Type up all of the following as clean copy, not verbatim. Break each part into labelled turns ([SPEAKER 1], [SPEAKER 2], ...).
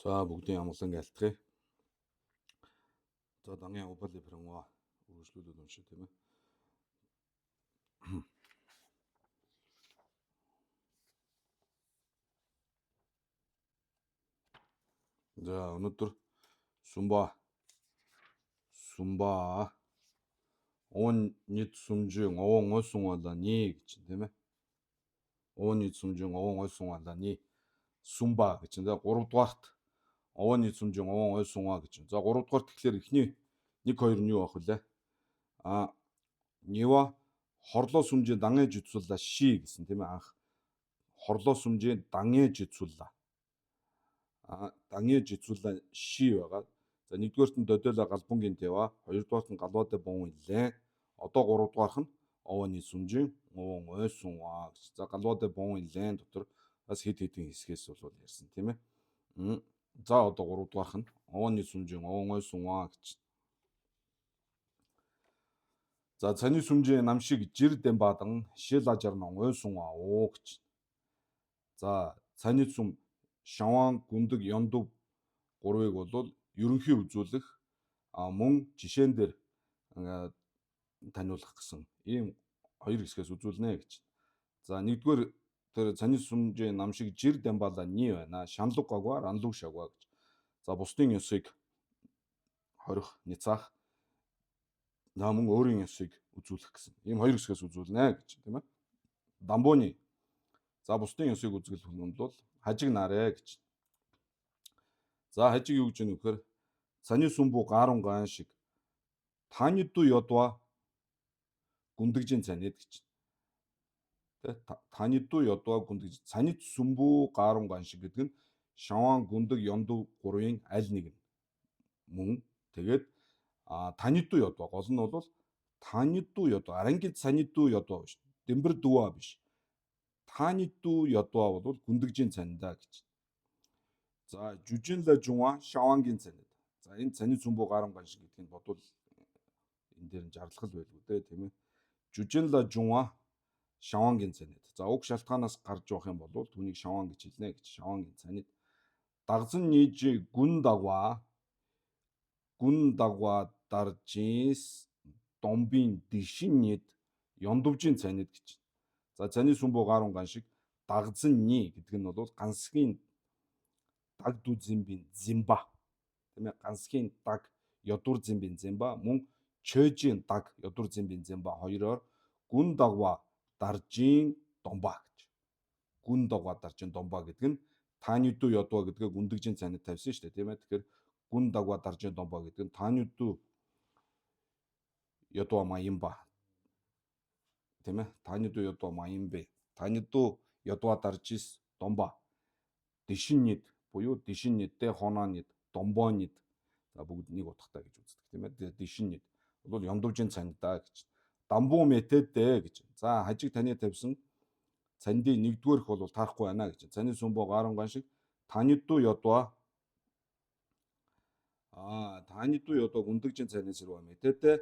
[SPEAKER 1] За бүгдийн амгалан айлтгая. За дангийн Убали Прэнгва үргэлжлүүлээд уншия, тийм ээ. За өнөөдөр Сумба уун нийт сүмжийн овон ойсон ни гэж, тийм ээ. Уун нийт сүмжийн овон ойсон ни Сумба гэж. За 3 дугаарт овон нийт сүмжийн овон ойсон гэж. За 3 дугаарт тэгэхээр эхний 1 2 нь юу авах вүлээ? Нева хорлоо сүмжийн дангэ жицулла ши гэсэн, тийм ээ, анх хорлоо сүмжийн дангэ жицулла. Дангэ жицулла ши байгаа. За нэгдүгээрт нь додола галбунгийн тэва, хоёрдугаарт нь галваада бон илэн. Одоо гуравдугаарх нь овооны сүмжийн овоон ойсон гэж. За галваада бон илэн дотор бас хэд хэдэн хэсгээс бол ярьсан, тийм ээ. За одоо гуравдугаарх нь овооны сүмжийн овоон ойсон гэж. За цаны сүмжийн нам шиг жир дэмбадан шилажар ном ойсон уу гэж. За цаны сүм шаван гүндэг ёндов гурвыг бол ерөнхий үзүүлэх, мөн жишээн дээр таниулах гэсэн ийм хоёр хэсгээс үзүүлнэ гэж. За нэгдүгээр тэр цаны сүмжийн нам шиг жир дамбала ни байна. Шанлуг гагва ранлуг шагва гэж. За бусдын ёсыг хорих, ницаах, за мөн өөрийн ёсыг үзүүлэх гэсэн ийм хоёр хэсгээс үзүүлнэ гэж, тийм ээ. Дамбууны за бусдын ёсыг үзэгдэх нь бол хажиг нарэ гэж. За хажиг юу гэж вэ гэхээр цаны сүмбүү гарун ган шиг таниду ёдва гүндэгжин цанид гэж. Тэ таниду ёдва гүндэгж цанид сүмбүү гарун ган шиг гэдэг нь шаван гүндэг ёндов гурвын аль нэг нь мөн. Тэгээд таниду ёдва гол нь бол таниду ёдва аранги цаниду ёдва биш. Дэмбэр дүва биш. Таниду ёдва бол гүндэгжин цанидаа гэж. За жүжинла жунва шавангийн цанид. За энэ цанид сүмбүү гаран ган шиг гэдгийг бодвол энэ дээр нь жарлах л байлгүй дээ, тийм ээ. Жүжинла жунва шавангийн цанид. За уг шалтгаанаас гарч явах юм бол түүнийг шаван гэж хэлнэ гэж. Шавангийн цанид. Дагзан нийж гүн дагва даржинс домбын дишин нид ёндовжин цанид гэж. За цаны сүмбүү гарун ган шиг дагзан ни гэдэг нь бол гансгийн даг дүзимбин зимба, тийм ээ, гансгийн даг ёдур зимбин зимба мөн чөжийн даг ёдур зимбин зимба хоёроор гүн дагва даржин домба гэж. Гүн дагва даржин домба гэдэг нь таниду ёдва гэдгээ гүндэгжин цанид тавьсан шүү дээ, тийм ээ. Тэгэхээр гүн дагва даржин домба гэдэг нь таниду ёдва маямба, тийм ээ. Таниду ёдва маямбэ. Таниду ёдва даржис домба. Дишин нид буюу дишин нидтэй хоноо нид, домбоо нид. За бүгд нэг утгатай гэж үздэг, тийм ээ. Дишин нид бол ёндовжин цанидаа гэж. Дамбуу мэтэдэ гэж. За хажиг таны тавьсан цанди нэгдүгээрх бол таарахгүй байна гэж. Цаны сүмбөө гарan ган шиг таниду ёдва таниду ёдва гүндэгжин цаны сэрва мэтэдэ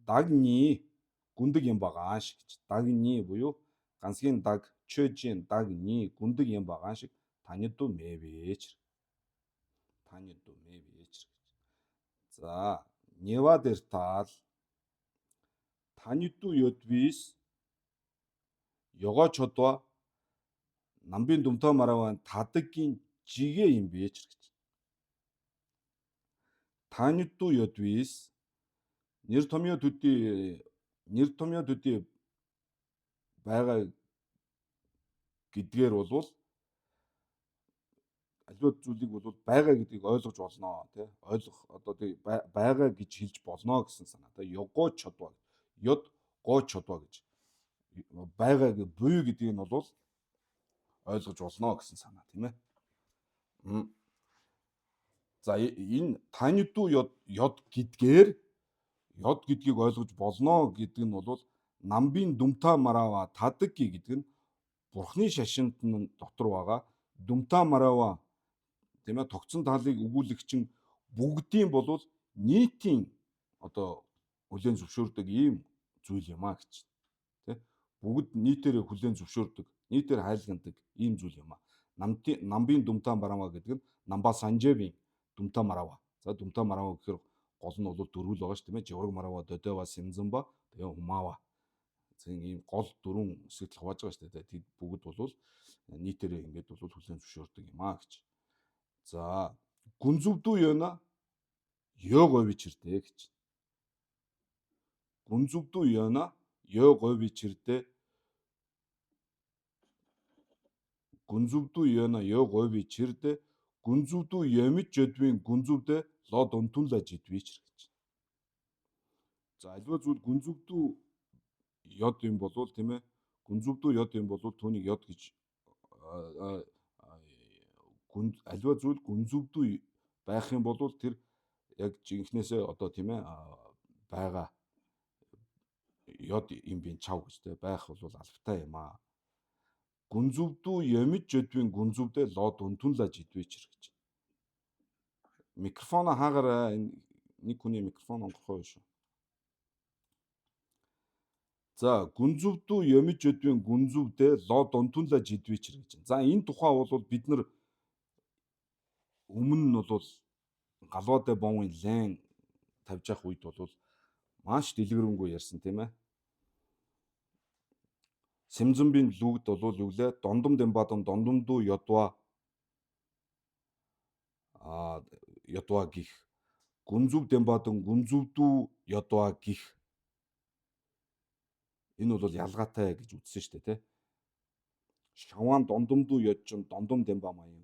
[SPEAKER 1] дагни гүндэг юм байгаа шиг гэж. Дагни буюу гансгийн даг, чөжин дагни гүндэг юм байгаа шиг таниду мэвэч. Таниду мэвэч гэж. За нева дээр таал таниду ёдвис ёгоо чодва намбын дүмтаа мараван тадагийн жигэ юм бэч гэж. Таниду ёдвис нэр томьёо төдий байгаа гэдгээр болвол аливаа зүйлийг бол байгаа гэдгийг ойлгож болно, тий, ойлгох одоо тий байгаа гэж хэлж болно гэсэн санаа, тий. Ёгоо чодва ёд гоо чодва гэж байгаа буй гэдгийг нь бол ойлгож болно гэсэн санаа, тийм ээ. За энэ таниду ёд гэдгээр ёд гэдгийг ойлгож болно гэдэг нь бол намбын дүмта марава тадаги гэдэг нь бурхны шашинд нь дотор байгаа дүмта марава, тийм ээ, тогтсон талыг өгүүлэгчин бүгдийн болвол нийтийн одоо хүлээн зөвшөөрдөг ийм зүйл юм а гэж, тий, бүгд нийтээрээ хүлээн зөвшөөрдөг, нийтээр хайлгандаг ийм зүйл юм а. Намбын Думта Мараваа гэдэг нь Намба Санжевийн Думта Мараваа. За Думта Мараваа гэхээр гол нь бол дөрвөл байгаа шүү, тийм ээ. Живраг Мараваа, Додева, Симзамба, тэгээ Хумава. Зэн ийм гол дөрвөн хэсэгт хувааж байгаа шүү дээ. Тэд бүгд бол нийтээрээ ингээд бол хүлээн зөвшөөрдөг юм аа гэж. За гүнзүвдүү ёна ёо говичэрдэ гэж. Гүнзүвдүү ёна ёо говичэрдэ. Гүнзүвдүү ёна ёо говичэрдэ. Гүнзүвдүү ёмич жодвийн гүнзүвдэ ло дунтунла жидвичэр гэж. За альва зүйл гүнзүвдүү ёд юм болвол, тийм ээ, гүнзүвдүү ёд юм болвол түүнийг ёд гэж, альва зүйл гүнзүвдүү байх юм бол тэр яг жинхнээсээ одоо, тийм ээ, байгаа ёд юм бин чав гэж те байх бол албатай юм аа. Гүнзүвдүү ямиж жодвийн гүнзүвдэ лод өнтүнла жидвэчэр гэж. Микрофон хаагаарай, энэ нэг хүний микрофон онгорхой шүү. За гүнзүвдүү ямиж жодвийн гүнзүвдэ лод өнтүнла жидвэчэр гэж. За энэ тухай бол бид нар өмнө нь бол галваадай бонвын лэн тавьж явах үед бол маш дэлгэрэнгүй ярьсан, тийм ээ. Сэмзэмбийн лүгд бол юу лээ? Дондом дэмбадан дондомдуу ёдва ёдва гих. Гүнзүв дэмбадан гүнзүвдүү ёдва гих. Энэ бол ялгаатай гэж үзсэн шүү дээ, тэ. Шаваан дондомдуу ёд чинь дондом дэмба маяг.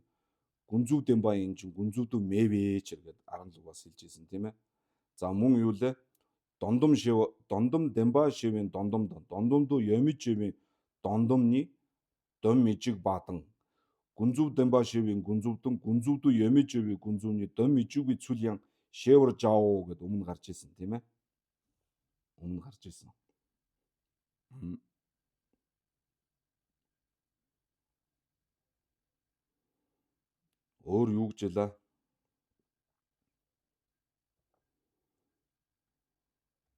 [SPEAKER 1] Гүнзүв дэмба энэ чинь гүнзүвдүү мэвэ чиргээд 10 лүг бас хэлж ирсэн, тийм ээ. За мөн юу лээ? Дондом шив дондом дэмба шивийн дондом дондомдуу ямиж шивийн дондомны дом мижиг бадан гүнзүв дэмба шивийн гүнзүвдэн гүнзүвдүү ямиж шивийн гүнзүвний дом мижигүй цүльян шевр жао гэд өмнө гарч ирсэн, тийм ээ. Өмнө гарч ирсэн. Өөр юу гэж хэлээ?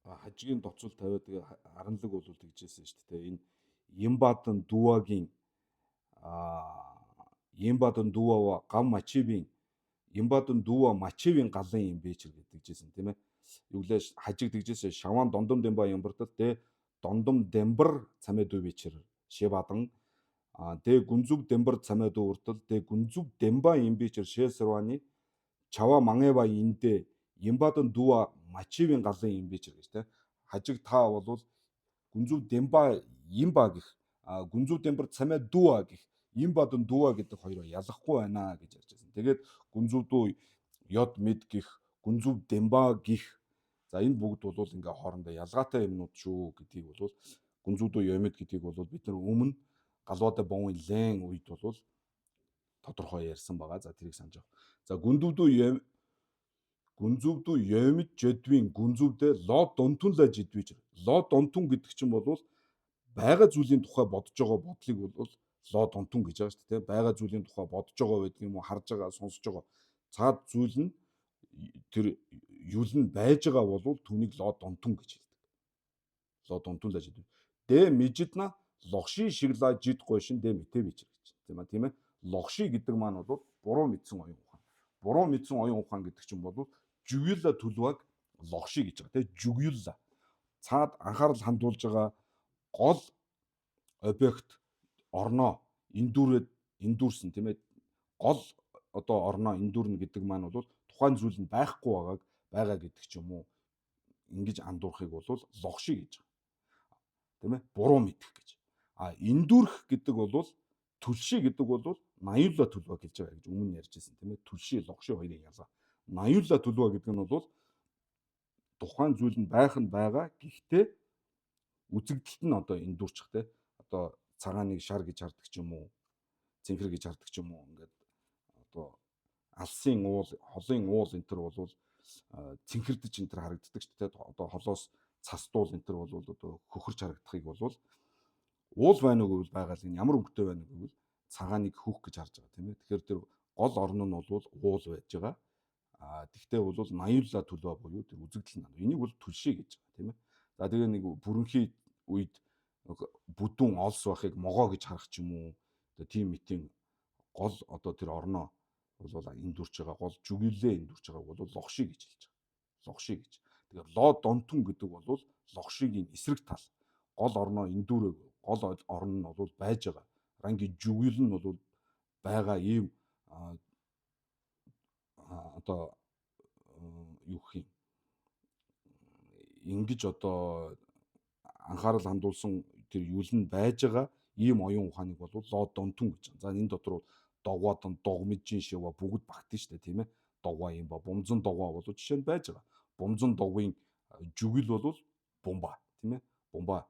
[SPEAKER 1] Хажигийн доцол тавиад тэгээ аранлаг бол тэгжсэн шүү дээ. Энэ Ямбадан Дувагийн Ямбадан Дуваа гав мачивын Ямбадан Дува мачивын галын юм бэчэр гэдэгжсэн, тийм ээ. Юу лээ хажиг тэгжсэн шаван дондом дэмба ямбартал дэ дондом дэмбар цамэ дүү бичэр шебадан дэ гүнзүв дэмбар цамэ дүү уртал дэ гүнзүв дэмба юм бичэр шесэрваны чава мангэва индэ Ямбадан Дува мачивын галын юм бичэр гэж, тийм. Хажиг та бол гүнзүв дэмба имба гэх гүнзүв дэмбар цамэ дува гэх имбадан дува гэдэг хоёроо ялахгүй байна гэж ярьж байсан. Тэгээд гүнзүвдүү ёд мэд гих гүнзүв дэмба гих, за энэ бүгд бол ингээ хоорондоо ялгаатай юмнууд шүү гэдгийг бол гүнзүвдүү ёмид гэдгийг бол бид нар өмнө галваадай бонвын лэн үед бол тодорхой ярьсан байгаа. За тэрийг санаж авах. За гүнзүвдүү ёмид жодвийн гүнзүвдэ ло донтунла жидвиж. Ло донтун гэдэг чинь бол байгаа зүйлийн тухай бодож байгаа бодлыг бол ло донтун гэж байгаа шүү дээ. Байгаа зүйлийн тухай бодож байгаа байдаг юм уу, харж байгаа, сонсож байгаа цаад зүйл нь тэр юул нь байж байгаа бол түүнийг ло донтун гэж хэлдэг. Ло донтун л ажид. Дэ мижидна логши шигла жид гойшин дэ мэтэ бичэр гэж. Тийм ээ, тийм ээ. Логши гэдэг маань бол буруу мэдсэн оюун ухаан. Буруу мэдсэн оюун ухаан гэдэг чинь бол жүгүла төлваг логши гэж байгаа, тийм жүгүла. Цаад анхаарал хандуулж байгаа гол объект орноо эндүүрээд эндүүрсэн, тийм ээ, гол одоо орноо эндүүрнэ гэдэг маань бол тухайн зүйл нь байхгүй байгааг байгаа гэдэг ч юм уу ингэж андуурахыг бол логши гэж байгаа. Тийм ээ, буруу мэдэх гэж. А эндүүрх гэдэг бол түлши гэдэг бол 80-ла төлвө гэж байгаа гэж өмнө ярьж байсан, тийм ээ. Түлши, логши хоёрын ялгаа. 80-ла төлвө гэдэг нь бол тухайн зүйл нь байх нь байгаа, гэхдээ үзэгдэлт нь одоо эндүүрчих, те. Одоо цагааныг шар гэж хардаг ч юм уу, цэнхэр гэж хардаг ч юм уу, ингээд одоо алсын уул, холын уул энэ төр бол цэнхэрдэж энэ төр харагддаг шүү дээ. Одоо холоос цастуул энэ төр бол одоо хөхөрч харагдахыг бол уул байна уу гэвэл байгаа л, энэ ямар өнгөтэй байна гэвэл цагааныг хөөх гэж харж байгаа, тийм ээ. Тэгэхээр тэр гол орн нь бол уул байж байгаа. А тэгтээ бол 80-ла төлөө буюу тэр үзэгдэл нь. Энийг бол түлшээ гэж байгаа, тийм ээ. За тэгээ нэг бүрэнхий үед бүдүүн олс байхыг могоо гэж харах ч юм уу. Одоо тийм мэтийн Гол одоо тэр орноо бол эндүрч байгаа гол жүгүлээ эндүрч байгааг бол логши гэж хэлж байгаа. Логши гэж. Тэгэхээр ло донтун гэдэг бол логшигийн эсрэг тал. Гол орноо эндүүрэг гол орн нь бол байж байгаа. Ранги жүгүл нь бол байгаа ийм одоо юу гэх юм ингэж одоо анхаарал хандуулсан тэр юул нь байж байгаа ийм оюун ухааныг бол ло донтун гэж. За энэ дотор бол догваа догмижин шива бүгд багтна шүү дээ, тийм ээ. Догваа юм ба бумзан догваа бол жишээ нь байж байгаа. Бумзан догвын жүгэл бол бумба, тийм ээ. Бумба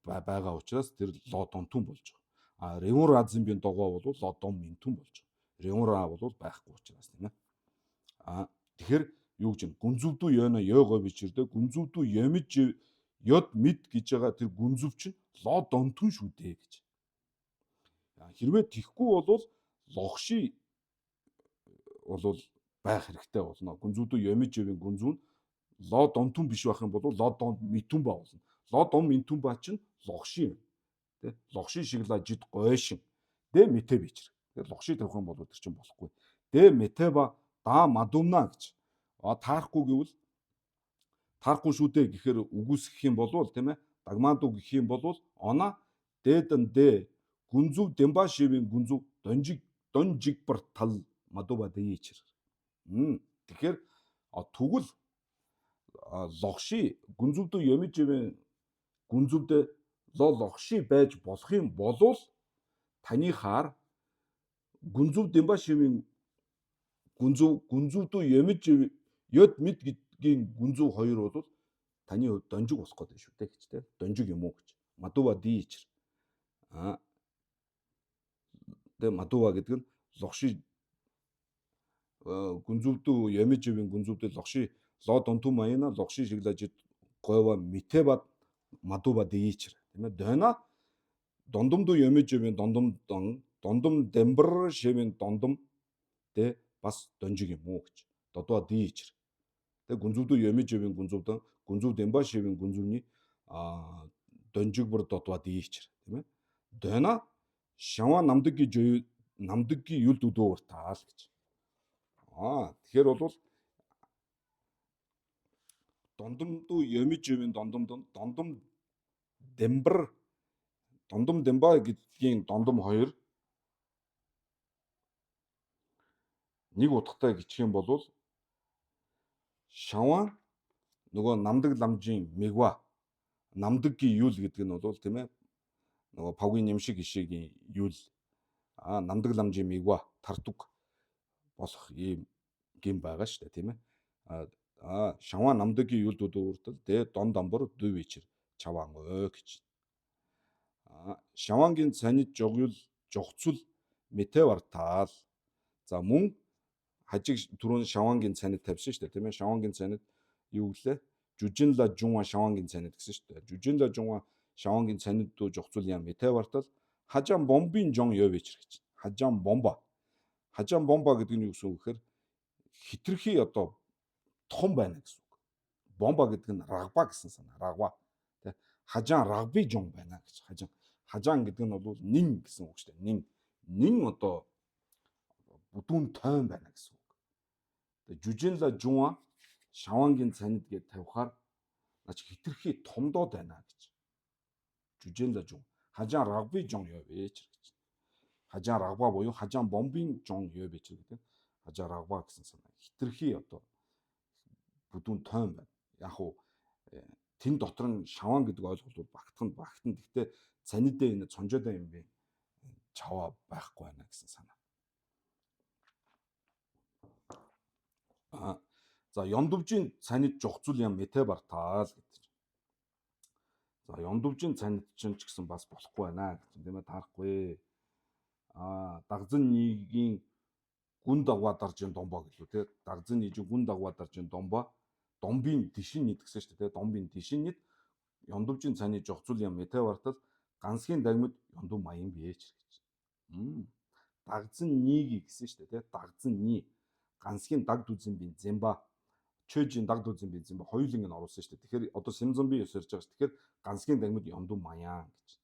[SPEAKER 1] байгаа учраас тэр ло донтун болж байгаа. А Ревун Разимбийн догваа бол ло дон минтун болж байгаа. Ревун Ра бол байхгүй учраас, тийм ээ. А тэгэхээр юу гэж юм гүнзүвдүү ёно ёгоо бичирдэ гүнзүвдүү ямиж ёд мэд гэж байгаа тэр гүнзүв чинь ло донтун шүү дээ гэж. Хэрвээ тэхгүй бол логши бол байх хэрэгтэй болно. Гүнзүүдүү ямижевийн гүнзүү нь ло донтун биш байх юм бол ло дон митүн ба болно. Ло дон митүн ба чинь логши юм. Тэ? Логши шигла жид гойшин. Дэ мэтэ бичэр. Тэгэхээр логши тавих юм бол тэр чинь болохгүй. Дэ мэтэ ба да мадумна гэж. А таарахгүй гэвэл таарахгүй шүү дээ гэхээр үгүйсгэх юм бол, тийм ээ, дагмааду гэх юм бол она дээдэн дэ гүнзүү дэмба шивийн гүнзүү донжиг донжиг бар тал мадуба дэйчэр. Тэгэхээр тэгвэл логши гүнзүүдүү ямиживэн гүнзүүдэ ло логши байж болох юм болвол таны хаар гүнзүү дэмба шивийн гүнзүү гүнзүүдүү ямиж ёд мэд гэдгийн гүнзүү хоёр бол таны хувьд донжиг болох гэдэг шүү дээ гэж те. Донжиг юм уу гэж. Мадува дийчэр. А тэгээ мадува гэдэг нь логши гүнзүүдүү ямиживийн гүнзүүдээ логши ло донту маяна логши шиглажид гойва митеба мадуба дийчэр, тийм ээ. Дойна дондомдуу ямиживийн дондом дон дондом дембар шивийн дондом тэ бас донжиг юм уу гэж. Додоо дийчэр. Тэг гүнзүүдүү ямиживийн гүнзүүдэн гүнзүү демба шивийн гүнзүүний а донжиг бүр додоо дийчэр, тийм ээ. Дойна шава намдагги жоо намдагги юл өдөөр таал гэж. Аа тэгэхээр бол дондомдуу ямиживийн дондом дондом дембар дондом демба гэдгийн дондом хоёр нэг утгатай гिचх юм бол шаван нөгөө намдаг ламжийн мегва намдаггийн юл гэдэг нь бол, тийм ээ, нөгөө павгийн нэмшиг ишигийн юл а намдаг ламжийн мегва тартуг болох ийм гим байгаа шүү дээ, тийм ээ. А шаван намдаггийн юл дүүд үртэл дэ дон дамбар дүү вечер чаваан өө гэж. А шавангийн цанид жогюл жогцул метевар таал. За мөн хажиг түрүүн шавангийн цанид тавьсан шүү дээ, тийм ээ. Шавангийн цанид юу гэлээ? Жүжинла жунга шавангийн цанид гэсэн шүү дээ. Жүжинла жунга шавангийн цанид дүү жогцул ям метевар тал хажаан бомбын жон ёо вечер гэж. Хажаан бомба. Хажаан бомба гэдэг нь юу гэсэн үг гэхээр хитрхи одоо том байна гэсэн үг. Бомба гэдэг нь рагба гэсэн санаа. Рагба. Тэ хажаан рагби жон байна гэж. Хажаан хажаан гэдэг нь бол нин гэсэн үг шүү дээ. Нин. Нин одоо бүдүүн тойн байна гэсэн үг. Тэгээ жүжинла жунга шавангийн цанид гэж тавихаар наач хитрхи томдоод байна гэж. Жүжинла жун. Хажаан рагби жон ёо вечер гэж. Хажаан рагба буюу хажаан бомбын жон ёо вечер гэдэг. Хажаан рагба гэсэн санаа. Хитрхи одоо бүдүүн тойн байна. Яг уу тэн дотор нь шаван гэдэг ойлголт бол багтах нь багтана. Гэхдээ цанидээ энэ цонжоодоо юм бэ чаваа байхгүй байна гэсэн санаа. А за ёндовжийн цанид жогцул ям мэтэ бартаал гэдэг. За ёндовжийн цанид чинь ч гэсэн бас болохгүй байна гэж, тийм ээ, таарахгүй. А дагзан нийгийн гүн дагва даржин домбо гэлүү те. Дагзан нийжин гүн дагва даржин домбо домбын тишин нийт гэсэн шүү дээ те. Домбын тишин нийт ёндовжийн цаны жогцул ям мэтэ бартал гансгийн дагмид ёндов маян биеч гэж. Дагзан нийги гэсэн шүү дээ те. Дагзан ни гансгийн даг дүзэн бин зэмба чөжийн даг дүзэн бин зэмба хоёуланг нь оруулсан шүү дээ. Тэгэхээр одоо симзомби ёс ярьж байгаа шүү. Тэгэхээр гансгийн дагмид ёндов маяан гэж.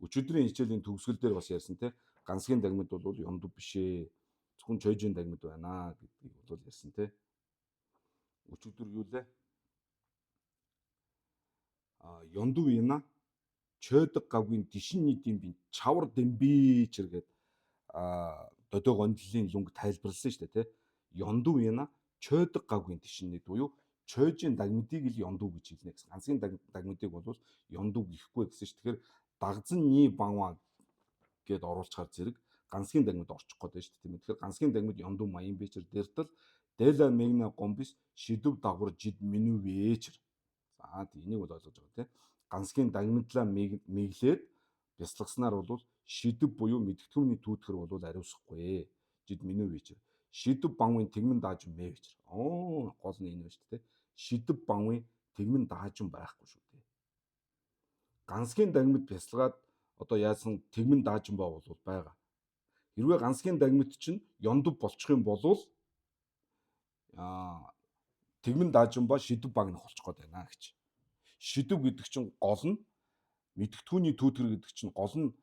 [SPEAKER 1] Өчигдрийн хичээлийн төгсгөл дээр бас ярьсан те. Гансгийн дагмид бол ёндов биш ээ. Зөвхөн чойжийн дагмид байна гэдгийг бол ярьсан те. Өчигдөр юу лээ? А ёндов яна чойдог гавгийн дишин нийтийн бин чавар дэмби чиргээд а додой гондлын лүнг тайлбарласан шүү дээ те. Ёндов яна чойдог гавгийн дишин нийт буюу чойжийн дагмидыг л ёндов гэж хэлнэ гэсэн. Ганцгийн дагмидыг бол ёндов гэхгүй гэсэн ш. Тэгэхээр дагзан ни банва гэд оруулахаар зэрэг гансгийн дагмид орчих гээд байна шүү дээ тийм ээ. Тэгэхээр гансгийн дагмид ёндов маян бичэр дэртэл дэла мегна гомбис шидэв дагвар жид меню вэчэр. За энийг бол ойлгож байгаа тийм. Гансгийн дагмидлаа мэглээд бясалгаснаар бол шидэв буюу мэдгэдэгмний түүтгэр бол ариусахгүй. Жид меню вэчэр. Шидэв банвын тэгмэн даажин мэ вэчэр. Оо гол нь энэ байна шүү дээ. Шидэв банвын тэгмэн даажин байхгүй шүү дээ. Гансгийн дагмид бясалгаад одоо яасан тэгмэн даажин баа бол байгаа. Хэрвээ гансгийн дагмид чинь ёндов болчих юм бол тэгмэн даажин ба шидэв баг нөх болчих гээд байна гэж. Шидэв гэдэг чинь гол нь мэдгэдэггүйний түүтгэр гэдэг чинь гол нь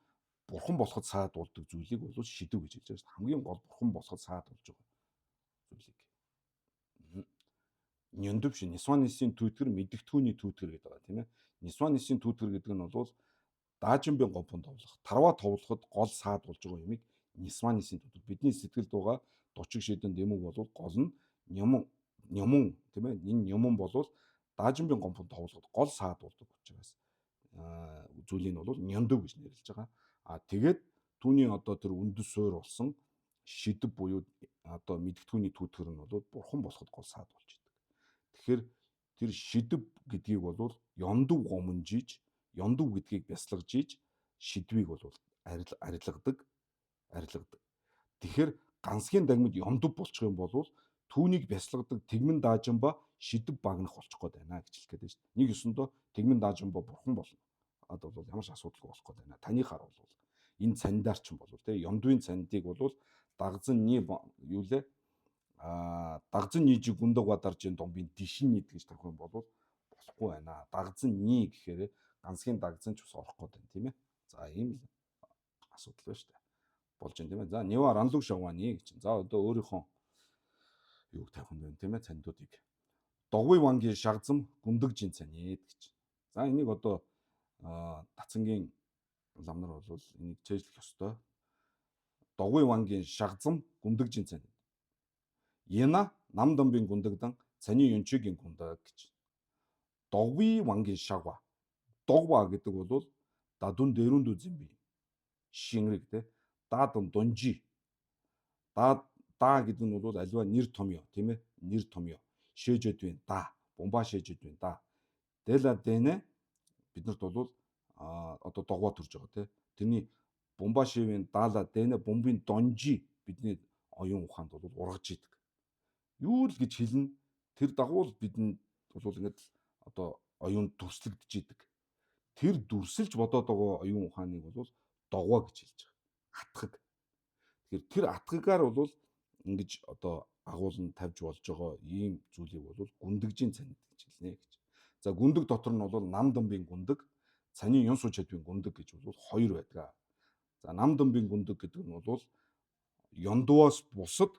[SPEAKER 1] бурхан болоход саад болдог зүйлийг бол шидэв гэж хэлж байгаа шүү дээ. Хамгийн гол бурхан болоход саад болж байгаа зүйлийг. Нёндов шин Нисванисын түүтгэр мэдгэдэггүйний түүтгэр гэдэг байгаа тийм ээ. Нисванисын түүтгэр гэдэг нь бол даажинбын гомпон товлох, тарваа товлоход гол саад болж байгаа юмыг Нисванисын түүтгэр. Бидний сэтгэлд байгаа дучиг шидэн дэмэг бол гол нь нямун нямун тийм ээ. Энэ нямун бол даажинбын гомпон товлоход гол саад болдог учраас зүйлийг нь бол нямдв гэж нэрлэж байгаа. А тэгээд түүний одоо тэр үндэс суур болсон шидэв буюу одоо мэдгэдэггүйний түүтгэр нь бол бурхан болоход гол саад болж идэг. Тэгэхээр тэр шидэв гэдгийг бол ёндов гомонжиж, ёндов гэдгийг бясалгаж иж шидвийг бол арилгадаг, арилгадаг. Тэгэхээр гансгийн дагмид ёндов болчих юм бол түүнийг бясалгадаг тэгмэн даажин ба шидэв багнах болчих гээд байна гэж хэлэх гээд байна шүү дээ. Нэг ёсондоо тэгмэн даажин ба бурхан болно. Ад бол ямар ч асуудалгүй болох гээд байна. Таныхаар бол энэ цандаар ч юм бол те ёндвын цандыг бол дагзан ни юу лээ а дагзан нижиг гүндэг бадаржин домбын дишин нийт гэж тавих юм бол болохгүй байна. Дагзан ни гэхээр гансгийн дагзан ч бас орох гээд байна тийм ээ. За ийм л асуудал байна шүү дээ. Болж байна тийм ээ. За Нева ранлуг шавгааны гэж. За одоо өөрийнхөө юуг тавих юм бэ тийм ээ цандуудыг. Догвын вангийн шагзам гүндэгжин цанид гэж. За энийг одоо дацангийн ламнар бол энийг чэйжлэх ёстой. Догвын вангийн шагзам гүндэгжин цанид. Яна намдамбын гүндэгдан цаны юнчигийн гүндэг гэж. Догвын вангийн шагва. Догва гэдэг бол дадун дэрүн дүзэн бий. Шингэрэг те. Даадан дунжи. Даа даа гэдэг нь бол альва нэр томьёо тийм ээ. Нэр томьёо. Шээжэд байна да. Бумба шээжэд байна да. Дэла дэнэ биднэрт бол одоо догваа төрж байгаа тийм. Тэрний бумба шивийн даала дэнэ бумбын донжи бидний оюун ухаанд бол ургаж идэг. Юу л гэж хэлнэ тэр дагуул бидэнд бол ингээд одоо оюун дүрслэгдэж идэг. Тэр дүрсэлж бодоод байгаа оюун ухааныг бол догваа гэж хэлж байгаа. Атгаг. Тэгэхээр тэр атгагаар бол ингэж одоо агуулн тавьж болж байгаа ийм зүйлийг бол гүндэгжийн цанид гэж хэлнэ гэж. За гүндэг дотор нь бол нам дамбын гүндэг, цанийн юн сууж чадвын гүндэг гэж бол хоёр байдаг. За нам дамбын гүндэг гэдэг нь бол ёндуоос бусад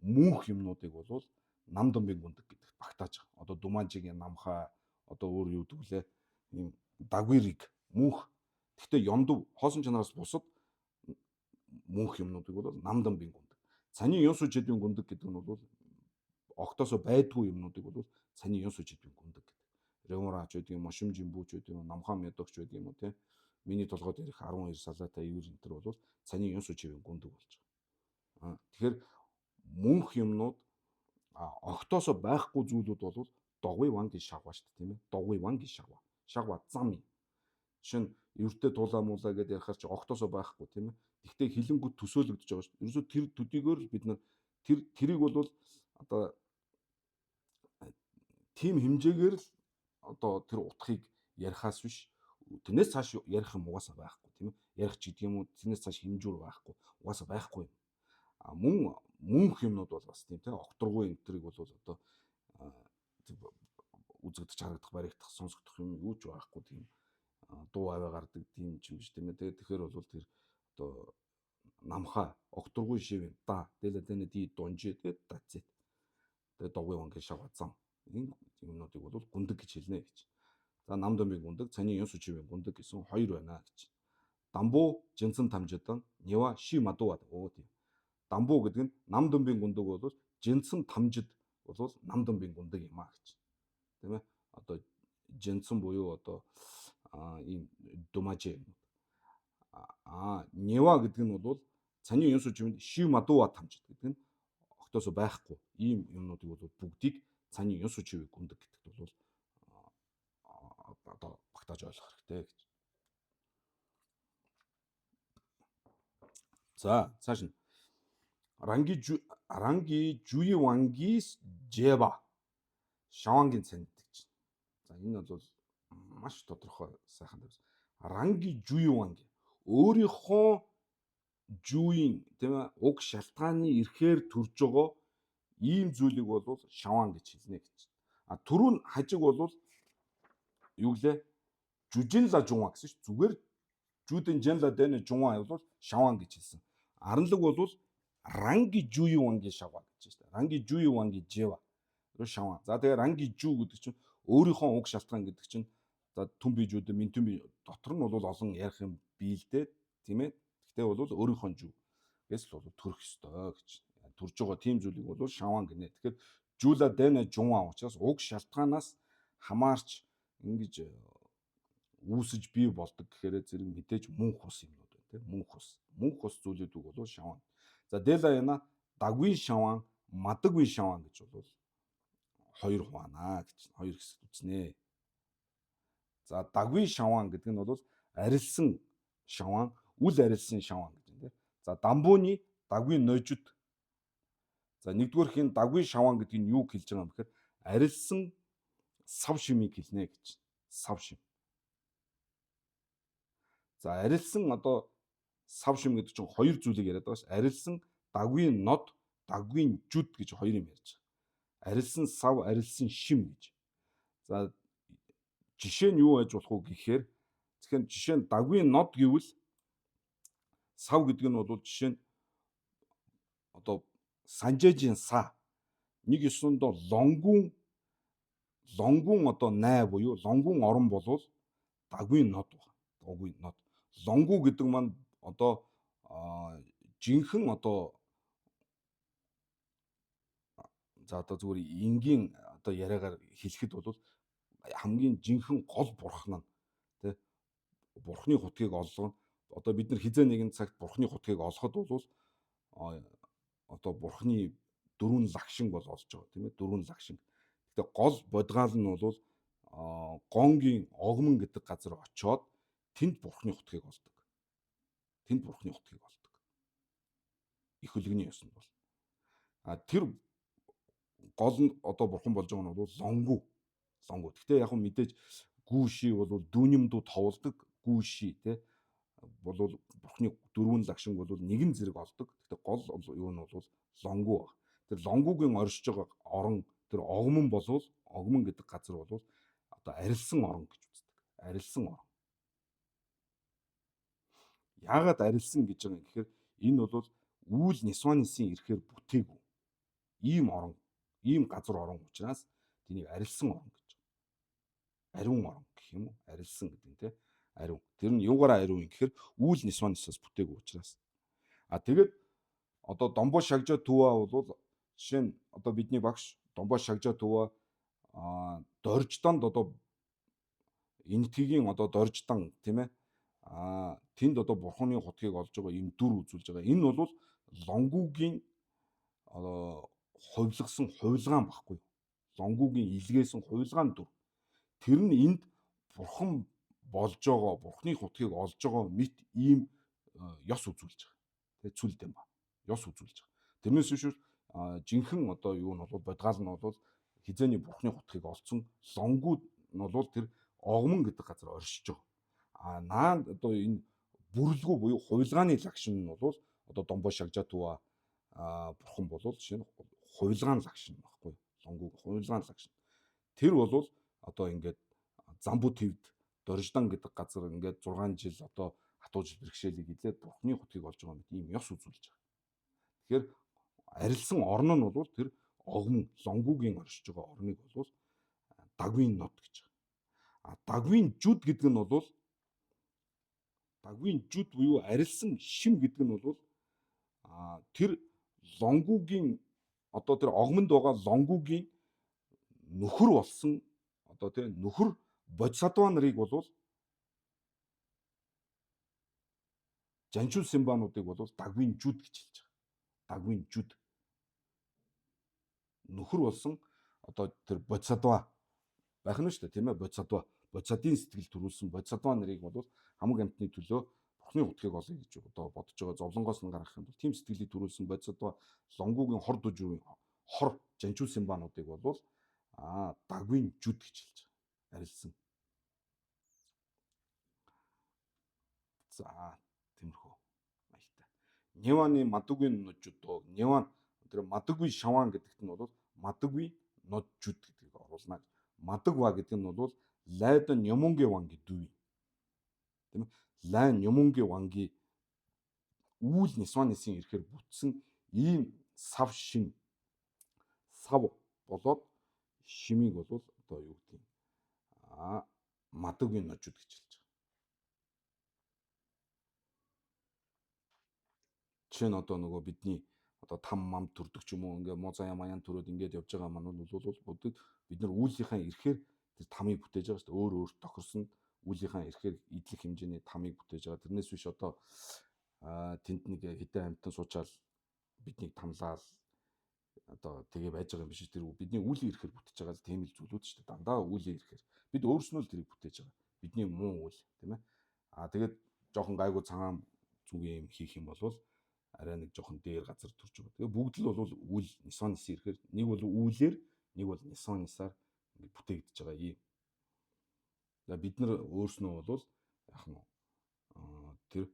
[SPEAKER 1] мөнх юмнуудыг бол нам дамбын гүндэг гэдэгт багтааж байгаа. Одоо думаанчигийн намхаа одоо өөр юу гэдэг лээ ийм дагвирыг мөнх. Гэхдээ ёндов хоосон чанараас бусад мөнх юмнуудыг бол нам дамбын гүндэг. Цанийн юн сууж чадвын гүндэг гэдэг нь бол огтоосоо байдгүй юмнуудыг бол цанийн юн сууж чадвын гүндэг гэдэг. Реморач байдаг юм уу, шимжимбүүч байдаг юм уу, намхан медогч байдаг юм уу те. Миний толгой дээрх 12 салаатай ивэр энэ төр бол цанийн юн сууж чадвын гүндэг болж байгаа. Тэгэхээр мөнх юмнууд огтоосоо байхгүй зүйлүүд бол догвын ван гэж шагваа шүү дээ тийм ээ. Догвын ван гэж шагваа. Шагваа зам юм. Жишээ нь эвэртэй тулаа муулаа гэдээ ярихаар чи огтоосоо байхгүй тийм ээ. Тэгвэл хилэнгүүд төсөөлөгдөж байгаа шүү дээ. Ерөөсөө тэр төдийгөр л бид нар тэрийг бол одоо тийм хэмжээгээр л одоо тэр утгыг ярихаас биш тэрнээс цааш ярих юм угаасаа байхгүй тийм ээ. Ярих ч гэдэг юм уу тэрнээс цааш хэмжүүр байхгүй угаасаа байхгүй юм. А мөн мөнх юмнууд бол бас тийм те окторгүй энэ төрийг бол одоо үзэгдэж харагдах баригдах сонсогдох юм юу ч байхгүй тийм дуу аваа гардаг тийм юм биш тийм ээ. Тэгэхээр бол тэр одоо Намхаа огторгүй шивэн да дэлэ дэнэ ди донжи тэ дацэт. Тэгээ довгийн вангийн шавга зам. Энэ юмнуудыг бол гүндэг гэж хэлнэ гэж. За намдамбын гүндэг, цаны ёс үчивийн гүндэг гэсэн хоёр байна гэж. Дамбуу жинсэн тамжидан нева ши мадуу оо тийм. Дамбуу гэдэг нь намдамбын гүндэг бол жинсэн тамжид бол намдамбын гүндэг юм а гэж. Тийм ээ? Одоо жинсэн буюу одоо ийм думажи юмнууд. Нева гэдэг нь бол цаны ёс үчивэнд ши мадуу тамжид гэдэг нь огтоосоо байхгүй ийм юмнуудыг бол бүгдийг цаны ёс үчивийг гүндэг гэдэгт бол одоо багтааж ойлгох хэрэгтэй гэж. За цааш нь Ранги Жуивангис Жеба Шавангийн цанд гэж. За энэ бол маш тодорхой сайхан тавьсан. Ранги Жуиванги өөрийнхөө жүйн тийм ээ уг шалтгааны эрхээр төрж байгаа ийм зүйлийг бол шаван гэж хэлнэ гэж. А түрүүн хажиг бол юу гэлээ? Жужинла жума гэсэн ш. Зүгээр жүүдэн жанла дэнэ жума бол шаван гэж хэлсэн. Аранлаг бол ранги жуюванги шава гэж шүү дээ. Ранги жуюванги жева. Шаван. За тэгээ ранги жүү гэдэг чинь өөрийнхөө уг шалтгаан гэдэг чинь за түн бие жүүдэн мин түн бие дотор нь бол олон ярих юм биелдэ тийм ээ. Гэхдээ бол өөрийнхөө жүү гэс л бол төрөх ёстой гэж. Төрж байгаа тийм зүйлийг бол шаван гинэ. Тэгэхээр жуула дэнэ жума учраас уг шалтгаанаас хамаарч ингэж үүсэж бий болдог гэхээр зэрэг мэдээж мөнх ус юмнууд байна тийм мөнх ус. Мөнх ус зүйлүүдийг бол шаван. За дэла яна дагвын шаван, мадагвын шаван гэж бол хоёр хуваана гэж хоёр хэсэгт үзнэ. За дагвын шаван гэдэг нь бол арилсан шаван, үл арилсан шаван гэж байна тийм. За дамбууны дагвын ножид. За нэгдүгээр хин дагвын шаван гэдэг нь юу хэлж байгаа юм бэхээр арилсан сав шимийг хэлнэ гэж. Сав шим. За арилсан одоо сав шим гэдэг чинь хоёр зүйлийг яриад байгаа ш. Арилсан дагвын нод, дагвын жүд гэж хоёр юм ярьж байгаа. Арилсан сав, арилсан шим гэж. За жишээ нь юу байж болох вэ гэхээр тэгэхээр жишээ нь дагвын нод гэвэл сав гэдэг нь бол жишээ нь одоо санжээжийн са нэг ёсондоо лонгун одоо най буюу лонгун орон болвол дагвын нод байна. Дагвын нод. Лонгу гэдэг маань одоо жинхэнэ одоо за одоо зүгээр энгийн одоо яриагаар хэлэхэд бол хамгийн жинхэнэ гол бурхан нь тий бурхны хутгийг олгоно. Одоо бид нар хизээ нэгэн цагт бурхны хутгийг олоход бол одоо бурхны дөрвөн лагшинг бол олж байгаа тийм ээ дөрвөн лагшинг. Гэхдээ гол бодгаал нь бол гонгийн огмон гэдэг газар очоод тэнд бурхны хутгийг олдог. Тэнд бурхны хутгийг олдог. Их хөлгөний ёсонд бол. А тэр гол нь одоо бурхан болж байгаа нь бол лонгу. Лонгу. Гэхдээ яг нь мэдээж гүүши бол дүүнэмдүү товлдог гүүши те болвол бурхны дөрвөн лагшинг бол нэгэн зэрэг олдог. Гэхдээ гол юу нь бол лонгу баг. Тэр лонгугийн оршиж байгаа орон тэр огмон болвол огмон гэдэг газар бол одоо арилсан орон гэж үздэг. Арилсан орон. Яагаад арилсан гэж байгаа юм гэхээр энэ бол үүл нисванисын ирэхээр бүтээгүй. Ийм орон, ийм газар орон учраас тэнийг арилсан орон гэж. Ариун орон гэх юм уу? Арилсан гэдэг нь те. Ариун. Тэр нь юугаараа ариун юм гэхээр үүл нисванисаас бүтээгүй учраас. А тэгээд одоо Домбо шагжаа түва бол жишээ нь одоо бидний багш Домбо шагжаа түва дорждонд одоо энэтхэгийн одоо дорждон тийм ээ тэнд одоо бурхны хутгийг олж байгаа ийм дүр үзүүлж байгаа. Энэ бол лонгугийн хувилгасан хувилгаан баггүй. Лонгугийн илгээсэн хувилгаан дүр. Тэр нь энд бурхан болж байгаа, бурхны хутгийг олж байгаа мэт ийм ёс үзүүлж байгаа. Тэгээ цүлд юм ба. Ёс үзүүлж байгаа. Тэрнээс биш жинхэнэ одоо юу нь бол бодгаал нь бол хизээний бурхны хутгийг олцсон лонгууд нь бол тэр огмон гэдэг газар оршиж байгаа. А наа одоо энэ бүрлгүү буюу хувилгааны лагшин нь бол одоо Домбо шагжаатуа бурхан бол жишээ нь хувилгаан лагшин байхгүй лонгуу хувилгаан лагшин. Тэр бол одоо ингээд Замбу твд Дорждан гэдэг газар ингээд 6 жил одоо далтуужил бэрхшээлийг илээд бурхны хутгийг олж байгаа мэт ийм ёс үзүүлж байгаа. Тэгэхээр арилсан орн нь бол тэр огмон лонгугийн оршиж байгаа орныг бол дагвын нот гэж байгаа. А дагвын жүд гэдэг нь бол дагвын жүд буюу арилсан шим гэдэг нь бол тэр лонгугийн одоо тэр огмонд байгаа лонгугийн нөхөр болсон одоо тэр нөхөр бодисадва нарыг бол жанчул симбануудыг бол дагвын жүд гэж хэлж байгаа. Дагвын жүд нөхөр болсон одоо тэр бодисадва байх нь шүү дээ, тийм ээ, бодисадва. Бодисадын сэтгэл төрүүлсэн бодисадва нарыг бол хамаг амьтны төлөө бурхны хутгийг олъё гэж одоо бодож байгаа зовлонгоос нь гаргах юм бол тийм сэтгэлийг төрүүлсэн бодисадва лонгугийн хор дужийн хор жанчул симбануудыг бол дагвын жүд гэж хэлж байгаа. Арилсан. За тиймэрхүү маягтай. Ниваны мадугийн ножудоо ниван тэр мадуги шаван гэдэгт нь бол мадуги ножуд гэдгийг оруулна. Мадугва гэдэг нь бол лайдан нямунгийн ванги дүү. Тийм ээ. Лайн нямунгийн ванги үүл нисванисын ирэхээр бүтсэн ийм сав шим сав болоод шимийг бол одоо юу гэдгийг мадугийн ножуд гэж хэлж байгаа. Жишээ нь одоо нөгөө бидний одоо там мам төрдөг ч юм уу ингээ муу заяа маяан төрөөд ингээд явж байгаа маань бол бүгд бид нар үүлийнхаа ирэхээр тэр тамыг бүтээж байгаа шүү дээ. Өөр өөр тохирсон үүлийнхаа ирэхээр идэх хэмжээний тамыг бүтээж байгаа. Тэрнээс биш одоо тэнд нэг хэдэн амьтан суучаал биднийг тамлаал одоо тэгээ байж байгаа юм биш. Тэр бидний үүлийн ирэхээр бүтэж байгаа л тийм л зүйлүүд шүү дээ. Дандаа үүлийн ирэхээр бид өөрснөө л тэрийг бүтээж байгаа. Бидний муу үйл, тийм ээ. Тэгээд жоохон гайгүй цагаан зүгийн юм хийх юм бол арай нэг жоохон дээр газар төрж байгаа. Тэгээ бүгд л бол үйл нисон нисэн ирэхээр нэг бол үүлээр нэг бол нисон нисаар ингэ бүтээгдэж байгаа юм. За бид нар өөрснөө бол яг нь тэр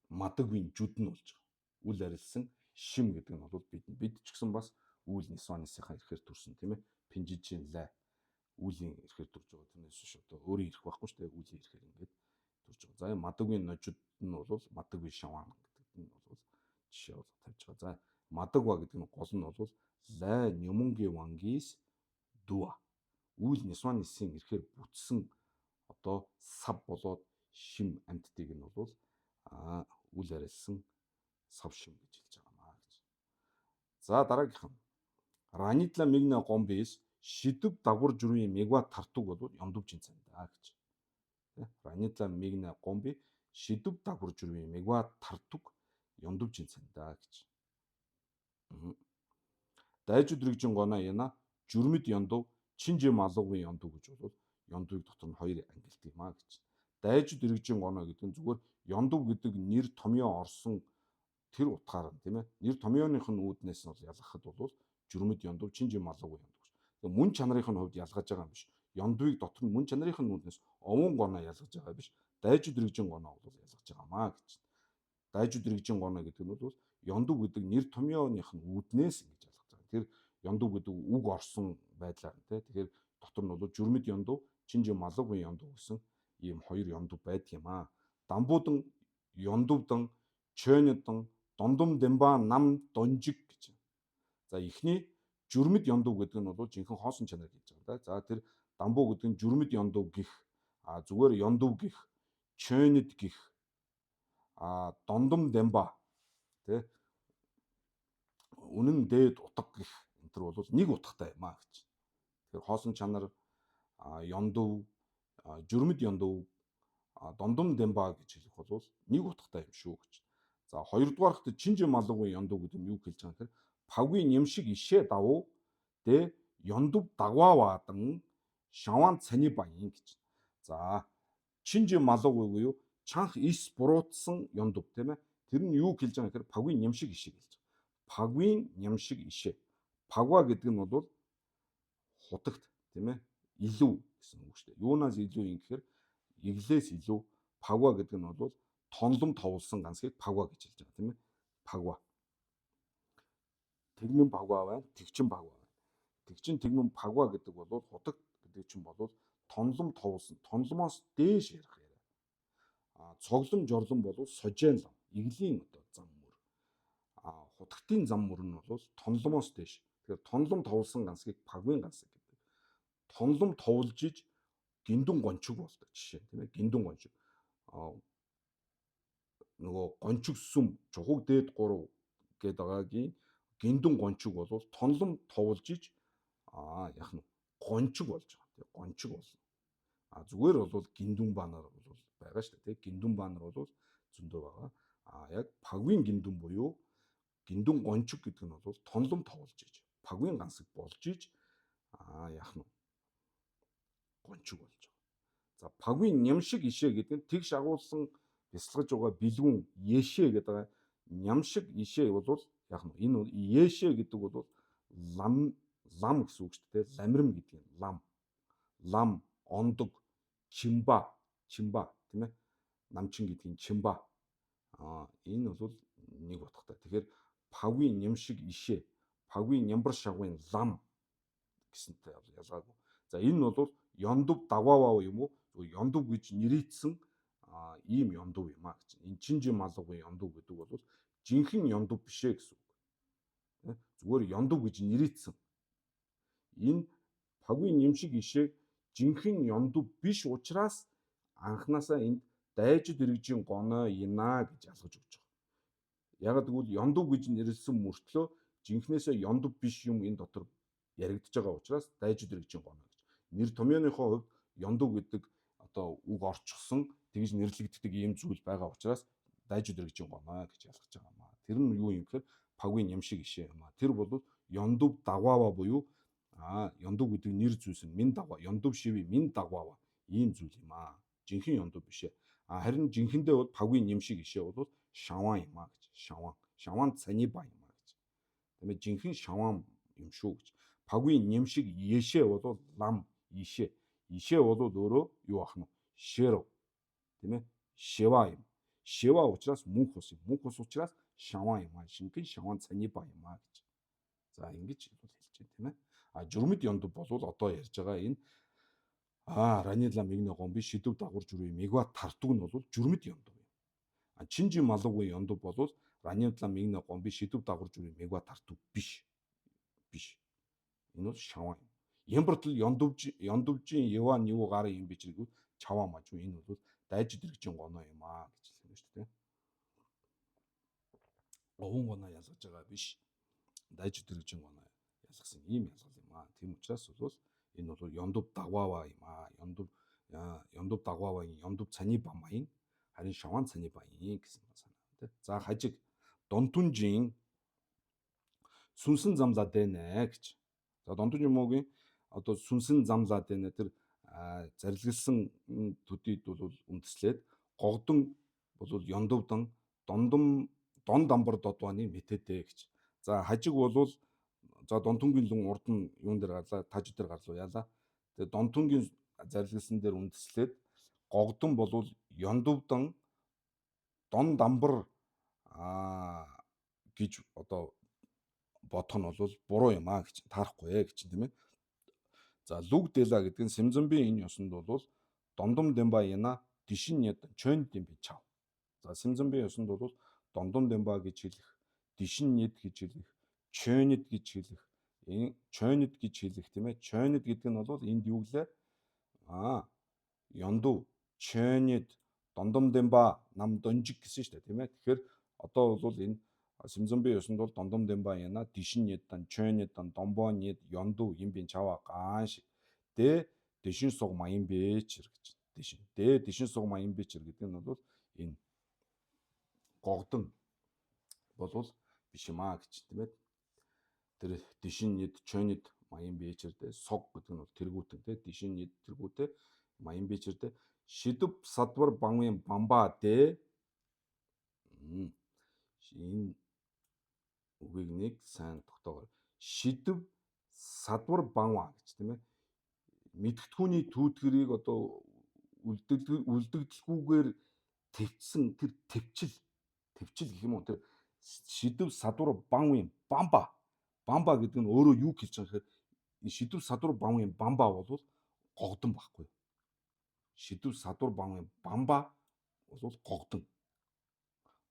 [SPEAKER 1] мадагвын жүд нь болж байгаа. Үл арилсан шим гэдэг нь бол бид ч гэсэн бас үйл нисон нисийнхаа ирэхээр төрсөн, тийм ээ. Пинжижийн лай үүлийн ирэхээр төрж байгаа. Тэрнээс биш одоо өөрийн ирэх байхгүй шүү дээ. Үүлийн ирэхээр ингээд төрж байгаа. За энэ мадагвын ножид нь бол мадагвын шаван гэдэг нь бол жишээ бол тавьж байгаа. За мадагва гэдэг нь гол нь бол лай нюмунгийн вангис дүа. Үйл нисван нисын ирэхээр бүтсэн одоо сав болоод шим амьтдыг нь бол үл арилсан сав шим гэж хэлж байгаа маа гэж. За дараагийнх нь Ранитла мигна гомбис шидэв дагвар журвийн мегва тартуг бол ёндовжин цандаа гэж. Ранитла мигна гомби шидэв дагвар журвийн мегва тартуг ёндовжин цандаа гэж. Дайжид рэгжин гона яна журмэд ёндов чинжи малуугийн ёндов гэж бол ёндвыг дотор нь хоёр ангилдаг юм а гэж. Дайжид рэгжин гоно гэдэг нь зүгээр ёндов гэдэг нэр томьёо орсон тэр утгаар нь, тийм ээ. Нэр томьёоных нь үүднээс нь бол ялгахад бол журмэд ёндов чинжи малуугийн ёндов гэж. Тэгээ мөн чанарын нь хувьд ялгаж байгаа юм биш. Ёндвыг дотор нь мөн чанарын нь үүднээс овон гоно ялгаж байгаа биш. Дайжид рэгжин гоно бол ялгаж байгаа маа гэж. Дайжид рэгжин гоно гэдэг нь бол ёндов гэдэг нэр томьёоных нь үүднээс ингэж ялгаж байгаа. Тэр ёндов гэдэг үг орсон байдлаар нь, тийм. Тэгэхээр дотор нь бол журмэд ёндов, чинжи малуугийн ёндов гэсэн ийм хоёр ёндов байдаг юм аа. Дамбуудан, ёндовдан, чойнодон, дондом дэмба нам донжиг гэж. За эхний журмэд ёндов гэдэг нь бол жинхэнэ хоосон чанар гэж байгаа да. За тэр дамбуу гэдэг нь журмэд ёндов гих, зүгээр ёндов гих, чойнод гих, дондом дэмба тий үнэн дээд утга гих энэ төр бол нэг утгатай юм а гэж. Тэгэхээр хоосон чанар ёндов, журмэд ёндов, дондом дэмба гэж хэлэх бол нэг утгатай юм шүү гэж. За хоёрдугаарт чинжи малуугийн ёндов гэдэг нь юу хэлж байгаа гэхээр павгийн юм шиг ишээ давуу дэ ёндов дагвааваадан шаван цани баян гэж. За чинжи малуугүй буюу чанх ис буруутсан ёндов, тийм ээ. Тэр нь юу хэлж байгаа гэхээр павгийн юм шиг ишээ хэлж байгаа. Павгийн юм шиг ишээ. Пагва гэдэг нь бол хутагт, тийм ээ, илүү гэсэн үг шүү дээ. Юунаас илүү юм гэхээр эглээс илүү. Пагва гэдэг нь бол тонлом товлсон ганцгийг пагва гэж хэлж байгаа, тийм ээ. Пагва. Тэгмэн пагва байна, тэгчин пагва байна. Тэгчин тэгмэн пагва гэдэг бол хутагт гэдэг чинь бол тонлом товлсон, тонломоос дээш ярих яриа. Цоглон жорлон бол сожен лам, иглийн одоо зам мөр. Хутгтын зам мөр нь бол тонломоос дээш. Тэгэхээр тонлом товлсон гансгийг пагвын гансаг гэдэг. Тонлом товлж иж гиндүн гончиг болдог жишээ, тийм ээ, гиндүн гончиг. Нөгөө гончиг сүм чухаг дээд 3 гээд байгаагийн гиндүн гончиг бол тонлом товлж иж яг нь гончиг болж байгаа, тийм, гончиг болно. Зүгээр бол гиндүн баанаар бол байгаа шүү дээ, тийм, гиндүн баанар бол зөндөө байгаа. Яг пагвын гиндүн буюу гиндүн гончиг гэдэг нь бол тонлом товлж иж пагвын гансаг болж иж яг нь гончиг болж байгаа. За, пагвын ням шиг ишээ гэдэг нь тэгш агуулсан бясалгаж байгаа бэлгүүн ешээ гэдэг байгаа. Ням шиг ишээ бол яг нь энэ ешээ гэдэг бол лам, лам гэсэн үг шүү дээ. Ламрим гэдэг нь лам. Лам, ондог, чимба, чимба, тийм ээ. Намчин гэдгийг чимба. Энэ бол нэг утгатай. Тэгэхээр пагвын ням шиг ишээ, пагвын нямбар шагвын лам гэсэнтэй ялгаагүй. За, энэ нь бол ёндов дагвааваа юм уу? Ёндов гэж нэрийдсэн ийм ёндов юм а гэж. Энэ чинжин малгын ёндов гэдэг бол жинхэнэ ёндов биш ээ гэсэн үг. Зүгээр ёндов гэж нэрийдсэн. Энэ пагвын ням шиг ишээ жинхэнэ ёндов биш учраас анханасаа энд дайжид иргэжийн гоноо ина гэж ялгаж өгч байгаа. Яг тэгвэл ёндов гэж нэрлсэн мөртлөө жинхнээсээ ёндов биш юм энэ дотор яригдж байгаа учраас дайжид иргэжийн гоноо гэж. Нэр томьёоныхоо хувьд ёндов гэдэг одоо үг орчихсон, тэгж нэрлэгддэг ийм зүйл байгаа учраас дайжид иргэжийн гоноо гэж ялгаж байгаа юм аа. Тэр нь юу юм гэхээр пагвын ням шиг ишээ юм аа. Тэр бол ёндов дагваава буюу ёндов гэдэг нэр зүйлс нь мин дагва, ёндов шиви мин дагваава ийм зүйл юм аа. Жинхэнэ ёндов биш ээ. Харин жинхэндээ бол пагвын ням шиг ишээ бол шаван юм аа гэж. Шаван. Шаван цаниба юм аа гэж. Тийм ээ, жинхэнэ шаван юм шүү гэж. Пагвын ням шиг ешээ бол лам ишээ. Ишээ бол өөрөө юу ах нь шэро. Тийм ээ? Шева юм. Шева учраас мөнх ус юм. Мөнх ус учраас шаван юм аа. Шингэн шаван цаниба юм аа гэж. За, ингэж бол хэлж байна, тийм ээ. Журмэд ёндов болвол одоо ярьж байгаа энэ ранила мигнэ гомби шидэв дагвар жүрүү мегва тартуг нь бол журмэд ёндов юм. Чинжи малуугийн ёндов болвол ранила мигнэ гомби шидэв дагвар жүрүү мегва тартуг биш. Биш. Энэ бол шаван юм. Ямбартал ёндовж ёндовжийн ява нив гарын юм бичрэг чаваа мажуу энэ бол дайжид иргэжийн гоноо юм аа гэж хэлсэн шүү дээ. Овон гоноо ялгаж байгаа биш. Дайжид иргэжийн гоноо ялгасан ийм ялгал юм аа. Тийм учраас бол энэ бол ёндов дагваава юм аа. Ёндов ёндов дагваавагийн ёндов цаны бамайн харин шаван цаны баян гэсэн санаа тий. За, хажиг донтунжийн сүнсэн замлаа дэнэ гэж. За, донтунжин муугийн одоо сүнсэн замлаа дэнэ тэр зарилгалсан төдийд бол үндэслээд гогдон бол ёндовдон дондом дон дамбар додваны мэтэдэ гэж. За, хажиг бол за донтунгийн лүн урд нь юун дээр гарлаа, таж дээр гарлуу яалаа. Тэгээ донтунгийн зарилгалсан дээр үндэслээд гогдон болвол ёндовдон дон дамбар гэж одоо бодох нь бол буруу юм а гэж, таарахгүй ээ гэж, тийм ээ. За, лүг дэла гэдэг нь Сэмзэмбийн энэ ёсонд бол дондом дэмба яна дишин яд чойн дэмби чав. За, Сэмзэмбийн ёсонд бол дондом дэмба гэж хэлэх, дишин нид гэж хэлэх, чойнид гэж хэлэх, энэ чойнид гэж хэлэх, тийм ээ. Чойнид гэдэг нь бол энд юу гэлээ? Ёндов, чойнид, дондом дэмба, нам донжиг гэсэн шүү дээ, тийм ээ. Тэгэхээр одоо бол энэ Сэмзэмбийн ёсонд бол дондом дэмба яна дишин нид дан чойнид дан домбо нид ёндов юм бин чава гаан шиг. Дэ дэшин суг маян бэчэр гэж. Дэшин. Дэ дэшин суг маян бэчэр гэдэг нь бол энэ гогдон болвол биш юм а гэж, тийм ээ. Тэр дишин нид чойнид маян бэчэр дэ суг гэдэг нь бол тэргүүтэн, тийм, дишин нид тэргүүтэ маян бэчэр дэ шидэв садвар банвын бамба дэ. Энэ үгийг нэг сайн тогтоогоор шидэв садвар банва гэж, тийм ээ. Мэдгэдэггүйний түүтгэрийг одоо үлдэгдэлгүйгээр твцсэн тэр твчил твчил гэх юм уу, тэр шидэв садвар банвын бамба бамба гэдэг нь өөрөө юу хэлж байгаа гэхээр энэ шидэв садвар банвын бамба бол гогдон байхгүй. Шидэв садвар банвын бамба бол гогдон.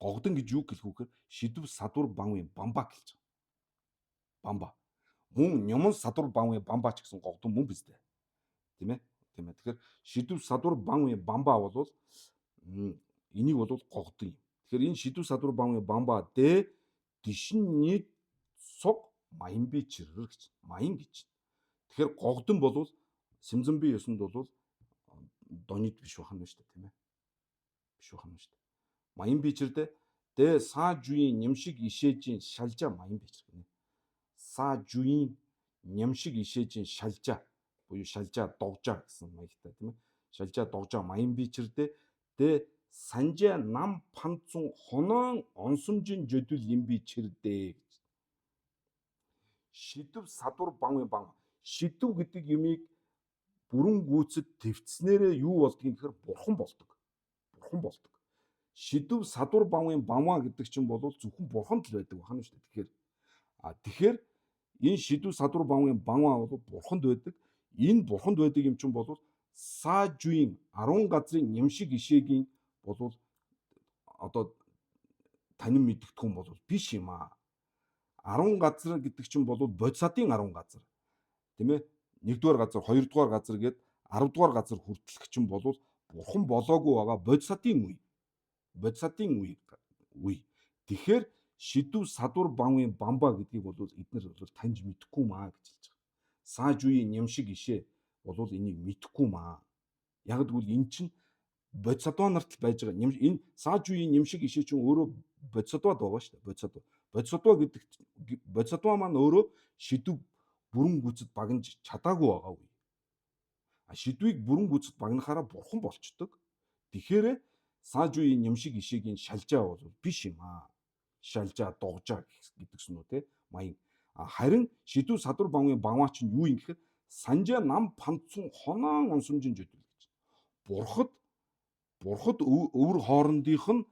[SPEAKER 1] Гогдон гэж юу гэлэх вэ гэхээр шидэв садвар банвын бамба гэлж байгаа. Бамба. Мөн няман садвар банвын бамба ч гэсэн гогдон мөн биз дээ. Тийм ээ? Тийм ээ. Тэгэхээр шидэв садвар банвын бамба бол энийг бол гогдон юм. Тэгэхээр энэ шидэв садвар банвын бамба дэ дишин суг маян би чирэр гэж. Маян гэж. Тэгэхээр гогдон бол Сэмзэнби ёсонд бол донид биш байх нь шүү дээ, тийм ээ. Биш байх нь шүү дээ. Маян бичэрдэ дэ са жуийн нямшиг ишээжийн шалжа маян бичэр гинэ. Са жуийн нямшиг ишээжийн шалжа буюу шалжа догжа гэсэн маягтай, тийм ээ. Шалжа догжа маян бичэрдэ дэ санжа нам панцун хоноон онсомжин жөдөл юм бичэрдэ гэж. Шидэв садвар бан бан шидэв гэдэг юмыг бүрэн гүйцэд твцснээрээ юу болдгийг гэхээр бурхан болдог. Бурхан болдог. Шидэв садвар банвын банваа гэдэг чинь бол зөвхөн бурханд л байдаг байна шүү дээ. Тэгэхээр тэгэхээр энэ шидэв садвар банвын банваа бол бурханд байдаг. Энэ бурханд байдаг юм чинь бол саажуийн 10 газрын нямшиг ишээгийн бол одоо танин мэдгэдэггүй бол биш юм аа. 10 газар гэдэг чинь бол бодисадын 10 газар. Тийм ээ? 1-р газар, 2-р газар гээд 10-р газар хүртэлх чинь бол бурхан болоогүй байгаа бодисадын үе. Бодисадын үе үе. Тэгэхээр шидэв садвар банвын бамба гэдгийг бол эднэр бол таньж мэдэхгүй маа гэж хэлж байгаа. Сааж үеийн нямшиг ишээ бол энийг мэдэхгүй маа. Яг гэвэл эн чинь бодисадва нарт л байж байгаа. Энэ сааж үеийн нямшиг ишээ чинь өөрөө бодисадвад байгаа шүү дээ. Бодисадва. Бодисадва гэдэг бодисадва маань өөрөө шидэв бүрэн гүйцэд багнаж чадаагүй байгаа үе. А шидвийг бүрэн гүйцэд багнахаараа бурхан болчдөг. Тэгэхээр сааж үеийн нямшиг ишээгийн шалжаа бол биш юм аа. Шалжаа, догжаа гэдэгсэн үү те маяг. А харин шидүү садвар банвын банваа чинь юу юм гэхээр санжаа нам панцун хоноон онсомжин жөдөл гэж. Бурхад өвөр хоорондынх нь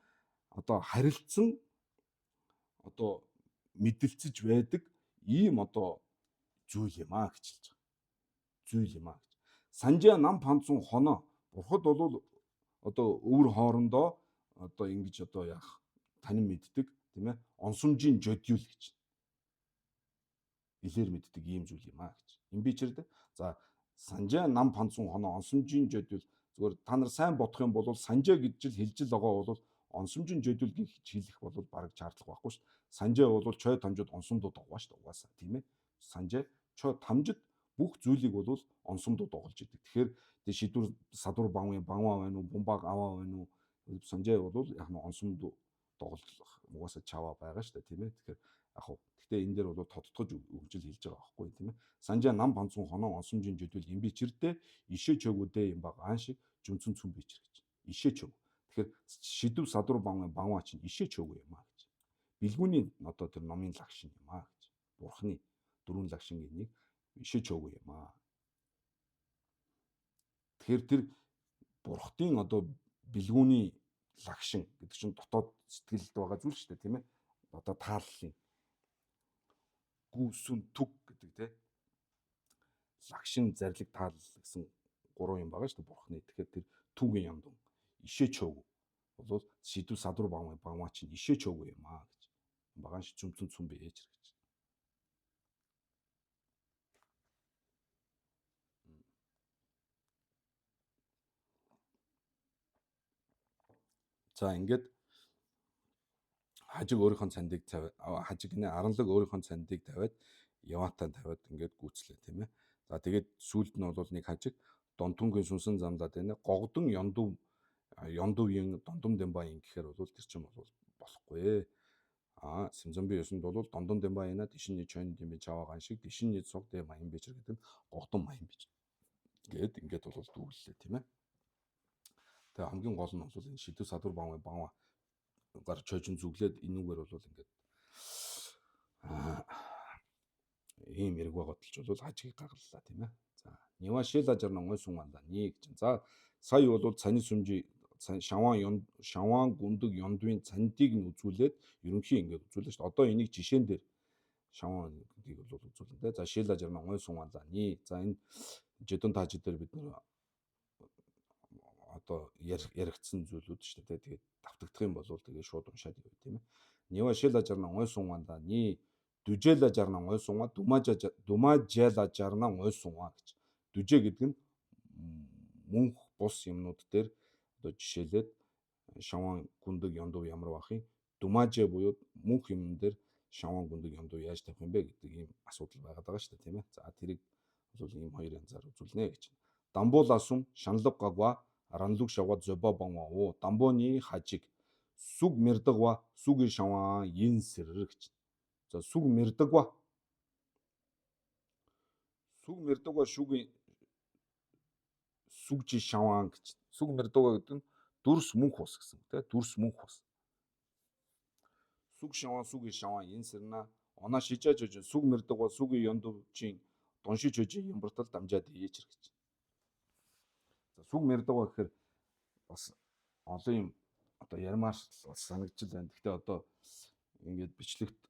[SPEAKER 1] одоо харилцсан одоо мэдлцэж байдаг ийм одоо зүйл юм аа гэж хэлж байгаа. Зүйл юм аа гэж. Санжаа нам панцун хоноо бурхад бол одоо өвөр хоорондоо одоо ингэж одоо яах танин мэддэг, тийм ээ, онсомжийн жодиул гэж. Илээр мэддэг ийм зүйл юм аа гэж. Энэ бичэрдэ. За санжаа нам панцун хоноо онсомжийн жодиул зүгээр та нар сайн бодох юм бол санжаа гэж л хэлж л байгаа бол онсомжийн жодиул гэж хэлэх бол бараг шаардлага байхгүй шүү дээ. Санжаа бол чой тамжид онсомдууд байгаа шүү дээ угаасаа, тийм ээ. Санжаа чой тамжид бүх зүйлийг бол онсомдууд доголж идэг. Тэгэхээр тэг шидүр садвар банвын банваа байна уу, бумбаг аваа байна уу, санжаа бол яг нь онсомдуу доголох угаасаа чаваа байгаа шүү дээ, тийм ээ. Тэгэхээр яг хуу гэхдээ энэ дээр бол тодтогч өгжил хэлж байгаа байхгүй, тийм ээ. Санжаа нам панцун хоноо онсомжийн жөдөл юм бичэрдэ ишээ чөгүүдээ юм ба гаан шиг жүнцэн цүн бичэр гэж. Ишээ чөг. Тэгэхээр шидэв садвар банвын банваа чинь ишээ чөг юм аа гэж. Бэлгүүний одоо тэр номын лагшин юм аа гэж. Бурхны дөрвөн лагшингийн нэг ишээ чөг юм аа. Тэгэхээр тэр бурхтын одоо бэлгүүний лагшин гэдэг чинь дотоод сэтгэлд байгаа зүйл шүү дээ, тийм ээ. Одоо тааллын гүйсүн түг гэдэг те лагшин зарлиг таалал гэсэн гурван юм байгаа шүү дээ бурхны. Тэгэхээр тэр түгийн ямдун ишээ чөг бол шидүү садвар бам бамаа чинь ишээ чөг юм аа гэж. Багаан ши зүмцэн цүм бэ ээж гэж. За ингээд хажиг өөрийнхөө цандыг тавиад хажиг нэ аранлаг өөрийнхөө цандыг тавиад яваатаа тавиад ингээд гүйцлээ, тийм ээ. За тэгээд сүүлд нь бол нэг хажиг донтунгийн сүнсэн замлаад байна. Гогдон ёндов ёндовын дондом дэмбайн гэхээр бол тэр чинь бол болохгүй. А Симзомби ёсонд бол дондом дэмбайна дишин чойн дэмбэ чаваа ган шиг дишин суг дэ маян бичэр гэдэг нь гогдон маян бич. Гээд ингээд бол дүүрлээ, тийм ээ. Тэгээ хамгийн гол нь бол энэ шидэв садвар бан бан гар чойжин зүглээд энүүгээр бол ингээд ийм эрг байгуулж бол хажиг гагарлаа, тийм ээ. За Нива шила жарна гой сунгаанда нэг чинь. За сая бол цаны сүмжи шаван юн шаван гүндэг ёндвын цандыг нь үзүүлээд ерөнхий ингээд үзүүлээ шүү дээ. Одоо энийг жишээн дээр шаван гэдгийг бол үзүүлэн тэ. За шила жарна гой сунгаанда ни. За энэ жидон таажи дээр бид нэр одоо яригдсан зүйлүүд шүү дээ. Тэгээд давтагдах юм бол тэгээд шууд уншаад яваа тийм ээ. Нива шила жарна гой сунгаанда ни дүжэла жарна гой сунга думажэла жарна гой сунга гэж. Дүжээ гэдэг нь мөнх бус юмнууд дээр одоо жишээлээд шаван гүндэг ёндов ямар бах юм. Думажэ буюу мөнх юм дээр шаван гүндэг ёндов яаж тавих юм бэ гэдэг ийм асуудал байгаад байгаа шүү дээ тийм ээ. За тэрийг бол ийм хоёр янзаар үзүүлнэ гэж. Дамбууласум шанлаг гагва ранлуг шавга зобо бонго уу дамбоны хажиг сүг мэрдэгва сүгийн шаван инсэр гэж. За сүг мэрдэгва сүг мэрдэгва шүгийн сүгжи шаван гэж. Сүг мэрдэгва гэдэг нь дүрс мөнх ус гэсэн үг тийм дүрс мөнх ус. Сүг шаван сүгийн шаван инсэрна она шижаа жож сүг мэрдэгва сүгийн ёндовжийн донши чожи ямбартал дамжаад ээчэр гэж. За сүг мэрдэгва гэхээр бас олон юм одоо ярмаар бас санагдчил байна. Гэхдээ одоо ингээд бичлэгт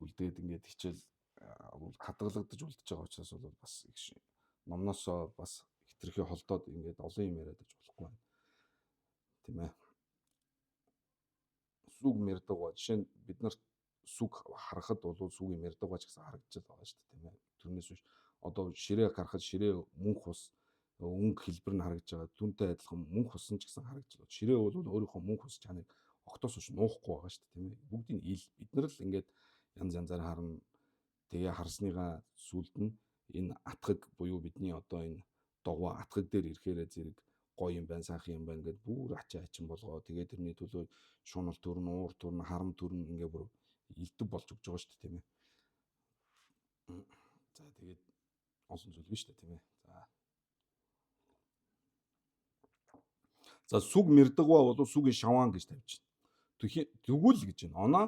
[SPEAKER 1] үлдээд ингээд хичээл хадгалагдаж үлдэж байгаа учраас бол бас их номносоо бас хитрхи холдоод ингээд олон юм яриад байж болохгүй байна. Тийм ээ. Сүг мэрдэгва жишээ нь бид нарт сүг харахад бол сүгийн мэрдэгва ч гэсэн харагдаж байгаа шүү дээ тийм ээ. Тэрнээс биш одоо ширээ гарахад ширээ мөнх ус өнгө хэлбэр нь харагдаж байгаа. Түүнтэй адилхан мөнх ус нь ч гэсэн харагдаж байгаа. Ширээ бол өөрийнхөө мөнх ус чанарыг октоос ууш нуухгүй байгаа шүү дээ тийм ээ. Бүгдийг ил бид нар л ингээд янз янзаар харна. Тэгээ харсныгаа сүлд нь энэ атгаг буюу бидний одоо энэ догоо атгаг дээр ирэхээрээ зэрэг гоё юм байна, сайхан юм байна гэд бүр ачаа ачин болгоо. Тэгээ тэрний төлөө шунал төрн, уур төрн, харам төрн ингээ бүр илдэв болж өгч байгаа шүү дээ тийм ээ. За тэгээд олон зүйл биш үү тийм ээ. За. За сүг мэрдэгва бол сүгийн шаван гэж тавьж байна. Тэгвэл гэж байна. Оноо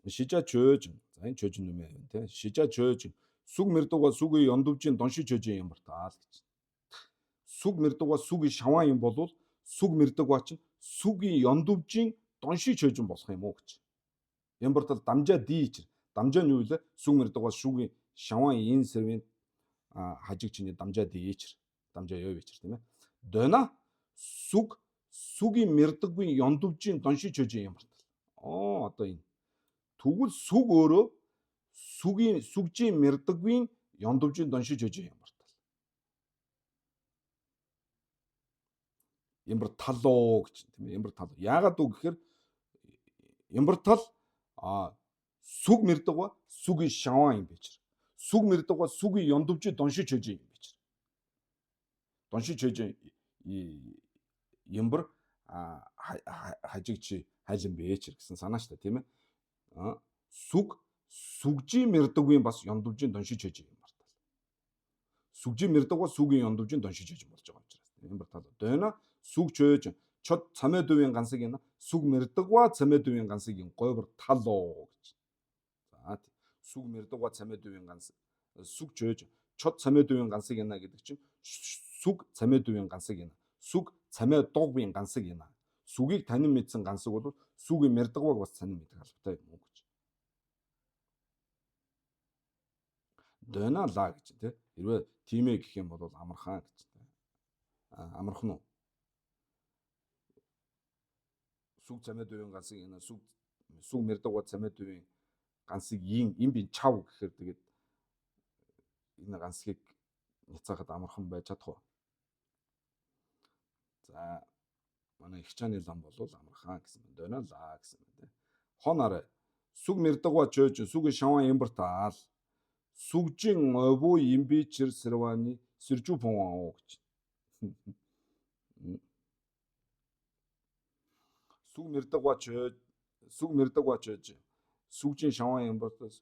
[SPEAKER 1] шижа чөөж. За энэ чөөж нүмэ байна тийм. Шижа чөөж. Сүг мэрдэгва сүгийн ёндовжийн донши чөөжийн юм бартаал гэж. Сүг мэрдэгва сүгийн шаван юм болвол сүг мэрдэгва чинь сүгийн ёндовжийн донши чөөжин болох юм уу гэж. Ямбартал дамжаа дийч. Дамжаа нь юу вэ? Сүг мэрдэгва сүгийн шаван ин сэрвийн хажиг чиний дамжаа дийч. Дамжаа ёо вечер тийм ээ. Дона сүг сүгийн мэрдэгвийн ёндовжийн донши чөөжин юм бартал. Оо одоо энэ. Тэгвэл сүг өөрөө сүгийн сүгжийн мэрдэгвийн ёндовжийн донши чөөжин юм бартал. Ямбар талуу гэж тийм ээ. Ямбар тал. Яагаад үг гэхээр ямбар тал сүг мэрдэгва сүгийн шаван юм бичэр. Сүг мэрдэгва сүгийн ёндовжийн донши чөөжин юм бичэр. Донши чөөжин ямбар хажигчи хайлан бэчэр гэсэн санаа шүү дээ тийм ээ. Сүг сүгжийн мэрдэгвийн бас ёндовжийн донши чөөжин юм бартал. Сүгжийн мэрдэгва сүгийн ёндовжийн донши чөөжин болж байгаа учраас ямбар тал. Дойно сүг чөөж чод цамээ дөвийн гансыг энэ сүг мэрдэгва цамээ дөвийн гансыг ин гойбор талуу гэж. За сүг мэрдэгва цамээ дөвийн ганс сүг чөөж чод цамээ дөвийн гансыг ина гэдэг чинь сүг цамээ дөвийн гансыг ина. Сүг цамээ дугвын гансыг ина. Сүгийг танин мэдсэн гансыг бол сүгийн мэрдэгваг бас танин мэдэх албатай юм уу гэж. Дойно ла гэж тий. Хэрвээ тийм ээ гэх юм бол амархан гэж тий. Амархан уу? Сүг цамиад үеийн гансыг энэ сүг сүг мэрдэгва цамиад үеийн гансыг ин ин би чав гэхээр тэгээд энэ гансыг няцаахад амархан байж чадах уу? За манай ихчааны лам бол амархан гэсэн байна. Дойно ла гэсэн байна тий. Хонорой сүг мэрдэгва чөөж сүг шаван ямбартаал сүгжин овуу имби чир сэрвани сэржүү понваа гэж. Сүг мэрдэгва чөөж сүг мэрдэгва чөөж сүгжин шаван ямбартаас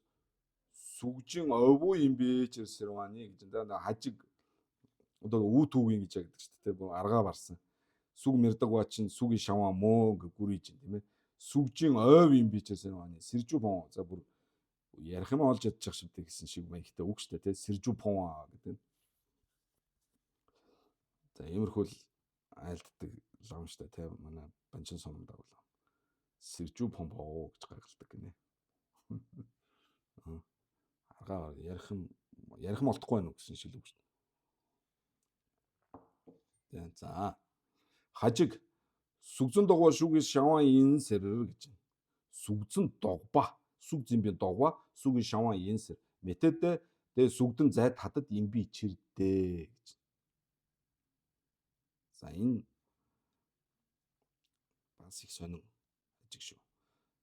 [SPEAKER 1] сүгжин овуу имби чир сэрвани гэж. Хажиг одоо үү түүгийн гэж ягдаг шүү дээ. Бүр аргаа барсан. Сүг мэрдэгва чинь сүгийн шаван мөө гэж гүрийж тийм ээ. Сүгжин ов имби чир сэрвани сэржүү понваа. За бүр ярих юм олж чадчих шиг гэсэн шиг маягтай үг шүү дээ тий. Сэржүү понваа гэдэг. За иймэрхүү л айлддаг лам шүү дээ тий. Манай банчин сум дагуулаа. Сэржүү помпоо гэж гаргалдаг гинэ. Аргаа ярих юм олдохгүй байна уу гэсэн шиг л үг шүү дээ. За. Хажиг сүгзэн догва шүгис шаван ин сэрэр гэж. Сүгзэн догба. Сүг зэмбийн догва, сүгийн шаван ин сэр. Мэтэдэ тэгээ сүгдэн зай татад имби чирдэ гэж. За энэ бас их сонин хажиг шүү.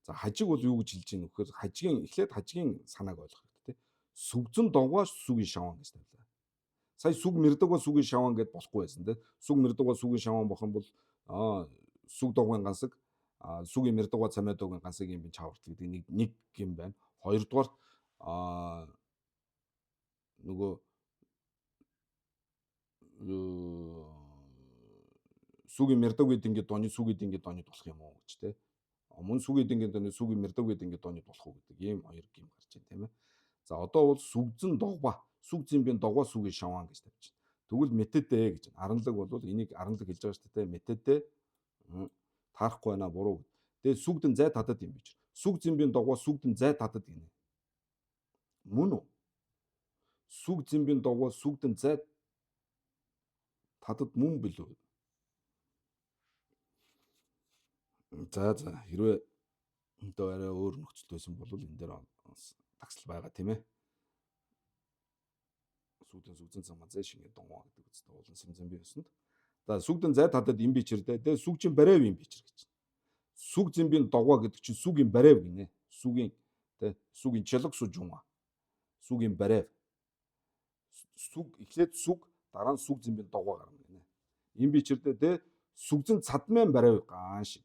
[SPEAKER 1] За хажиг бол юу гэж хэлж ийм нөхөр хажигийн эхлээд хажигийн санааг ойлгох хэрэгтэй тий. Сүгзэн догва сүгийн шаван гэж тавилаа. Сая сүг мэрдэгва сүгийн шаван гэд болохгүй байсан тий. Сүг мэрдэгва сүгийн шаван болох юм бол сүг догвын гансаг сүгийн мэрдэгва цамиадогийн гансаг юм би чаварт гэдэг нэг нэг юм байна. Хоёрдугаар нөгөө сүгийн мэрдэгвид ингээд дооны сүгийн ингээд дооны болох юм уу гэж тий. Мөн сүгийн ингээд дооны сүгийн мэрдэгвид ингээд дооны болох уу гэдэг ийм хоёр юм гарч байна тийм ээ. За одоо бол сүгзэн догба, сүг зэмбийн догва сүгийн шаван гэж тавьж байна. Тэгвэл мэтэдэ гэж байна. Аранлаг бол энийг аранлаг хэлж байгаа шүү дээ. Мэтэдэ таарахгүй байна буруу. Тэгээд сүгдэн зай татад юм бич. Сүг зэмбийн догва сүгдэн зай татад гинэ. Мөн үү? Сүг зэмбийн догва сүгдэн зай татад мөн билүү? За за хэрвээ одоо арай өөр нөхцөл байсан бол энэ дээр тагсал байгаа тийм ээ. Сүгдэн сүгзэн замаа зай шингээ донгоо гэдэг үстэй уулан сэмзэн би өсөнд. За сүгдэн зай татад им бичэрдэ. Тэгээ сүг чин барайв им бичэр гэж. Сүг зэмбийн догоо гэдэг чинь сүгийн барайв гинэ. Сүгийн тэ сүгийн чалга сужума. Сүгийн барайв. Сүг эхлээд сүг дараа нь сүг зэмбийн догоо гарна гинэ. Им бичэрдэ тэ сүгзэн цадмын барайв гаан шиг.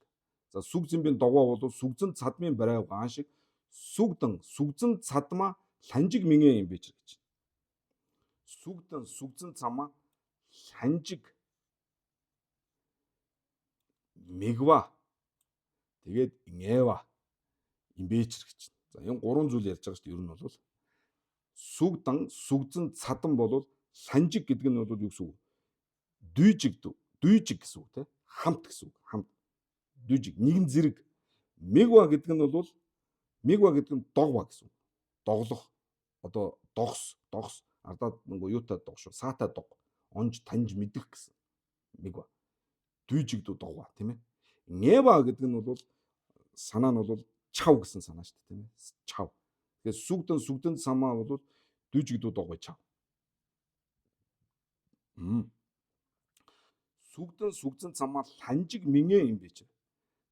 [SPEAKER 1] За сүг зэмбийн догоо бол сүгзэн цадмын барайв гаан шиг сүгдэн сүгзэн цадма ланжиг мингэ юм бичэр гэж. Сүгдэн сүгзэн цама ланжиг мэгва тэгээд инээва имбэчэр гэж. За энэ гурван зүйл ярьж байгаа шүү дээ. Ер нь бол сүгдан сүгзэн цадан бол ланжиг гэдэг нь бол юу гэсэн үг? Дүйжиг дүйжиг гэсэн үг те. Хамт гэсэн үг. Хамт. Дүйжиг нэгэн зэрэг. Мэгва гэдэг нь бол мэгва гэдэг нь догва гэсэн үг. Доглох. Одоо догс, догс ардаад нөгөө юутай дог шүү. Саатай дог. Онж таньж мэдэх гэсэн. Мэгва. Дүйжиг дүү догва тийм ээ. Нэва гэдэг нь бол санаа нь бол чав гэсэн санаа шүү дээ тийм ээ. Чав. Тэгэхээр сүгдэн сүгдэн самаа бол дүйжиг дүү догвой чав. Сүгдэн сүгдэн самаа ланжиг мингэ юм бэ чи.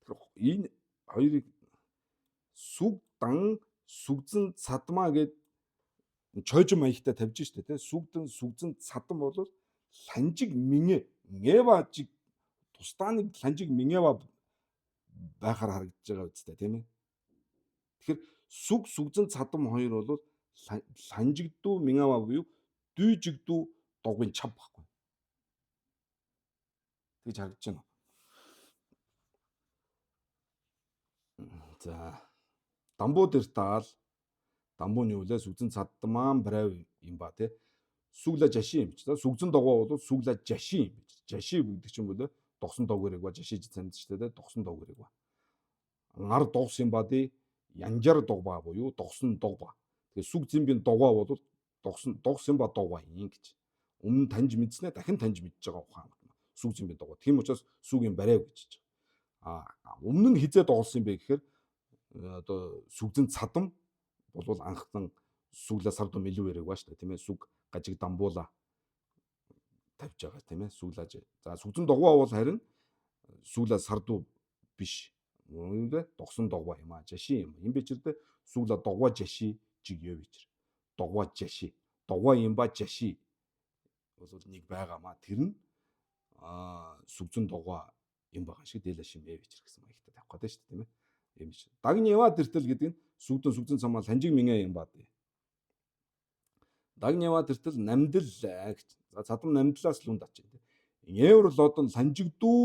[SPEAKER 1] Тэгэхээр энэ хоёрыг сүгдан сүгзэн цадмаа гэд чойжин маягтай тавьж штэ тий. Сүгдэн сүгзэн цадан бол ланжиг мингэ нэва жиг тусдаа нэг ланжиг мингэва байхаар харагдаж байгаа үстэй тийм ээ. Тэгэхээр сүг сүгзэн цадам хоёр бол ланжигдүү мингава буюу дүйжигдүү догвын чав байхгүй. Тэгж харагдаж байна. За дамбуу дээр таал дамбууны үлээ сүгзэн цадмаан барайв юм ба тий. Сүглэ жаши юм чи. За сүгзэн догоо бол сүглэ жаши юм биш. Жаши гэдэг чинь болоо догсон дог гэрэг ба жашиж цанд ч тий догсон дог гэрэг ба. Нар догс юм ба тий янжар дог ба буюу догсон дог ба. Тэгээ сүг зэмбийн догоо бол догсон догс юм ба догоо юм гэж. Өмнө таньж мэдснээ дахин таньж мэдж байгаа ухаан. Сүг зэмбийн догоо. Тийм учраас сүгийн барайв гэж хэлж байгаа. А өмнө нь хизээ доголсон юм бэ гэхээр одоо сүгзэн цадам болвол анхдан сүглээ сар дум илүү яриг ба шүү дээ тийм ээ. Сүг гажиг дамбуула тавьж байгаа тийм ээ. Сүглаж. За сүгзэн догваа бол харин сүглээ сардуу биш. Үүндээ догсон догваа юм аа. Жаши юм. Энэ бичэрдэ сүглээ догваа жаши жиг ёо бичэр. Догваа жаши. Догваа юм ба жаши бол нэг байгаамаа. Тэр нь сүгзэн догваа юм байгаа шиг дээлэ шимээ бичэр гэсэн маягтай тавих гэдэг шүү дээ тийм ээ. Юм биш. Дагнева тэртэл гэдэг нь сүгдэн сүгзэн цамаа ланжиг мингэ юм ба дээ. Дагнева тэртэл намдал гэж. За цадам намдлаас лүнд ач. Эвэр лодон ланжигдүү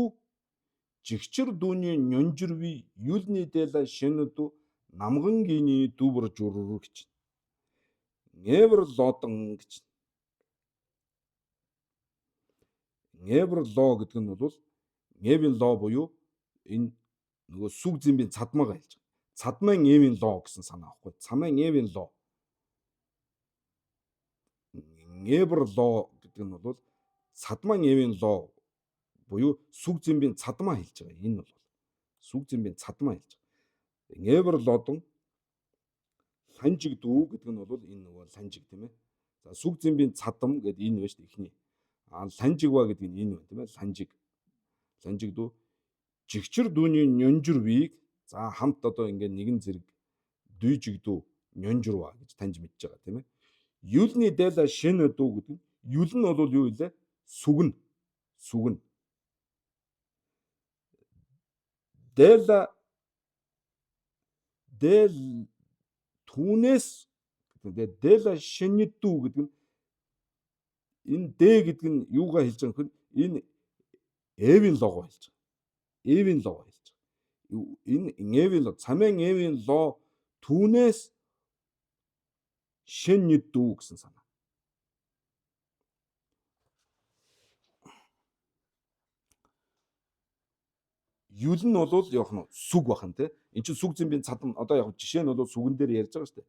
[SPEAKER 1] жигчэр дүүний нёнжирви юлний дээлэ шинэдүү намган гиний дүүбэр журр гэж. Эвэр лодон гэж. Эвэр ло гэдэг нь бол Эвийн ло буюу энэ нөгөө сүг зэмбийн цадмаага хэлж байгаа. Цадмын эвийн ло гэсэн санаа аахгүй. Цамын эвийн ло. Эвэр ло гэдэг нь бол цадман эвийн ло Буюу сүг зэмбийн цадмаа хэлж байгаа. Энэ бол сүг зэмбийн цадмаа хэлж байгаа. Нгэвэр лодон ланжиг дүү гэдэг нь бол энэ нөгөө ланжиг тийм ээ. За сүг зэмбийн цадам гэдэг энэ байна шүү дээ эхний. А ланжигва гэдэг нь энэ байна тийм ээ. Ланжиг. Ланжиг дүү жигчэр дүүний нёнжирвийг за хамт одоо ингээд нэгэн зэрэг дүйжигдүү нёнжирва гэж таньж мэдж байгаа тийм ээ. Юлны дайла шинэ дүү гэдэг нь юл нь бол юу илээ? Сүгэн. Сүгэн. Дайла дээл түүнээс гэдэг нь дайла шинэ дүү гэдэг нь энэ дэ гэдэг нь юугаа хэлж байгаа юм бэ? Энэ эвийн лого хэлж байгаа. Эвийн лого хэлж байгаа. Энэ эвийн ло цамын эвийн ло түүнээс шинэ дүү гэсэн санаа. Юл нь бол яг нь сүг бахан тий. Энд чинь сүг зэмбийн цадам одоо яг жишээ нь бол сүгэн дээр ярьж байгаа шүү дээ.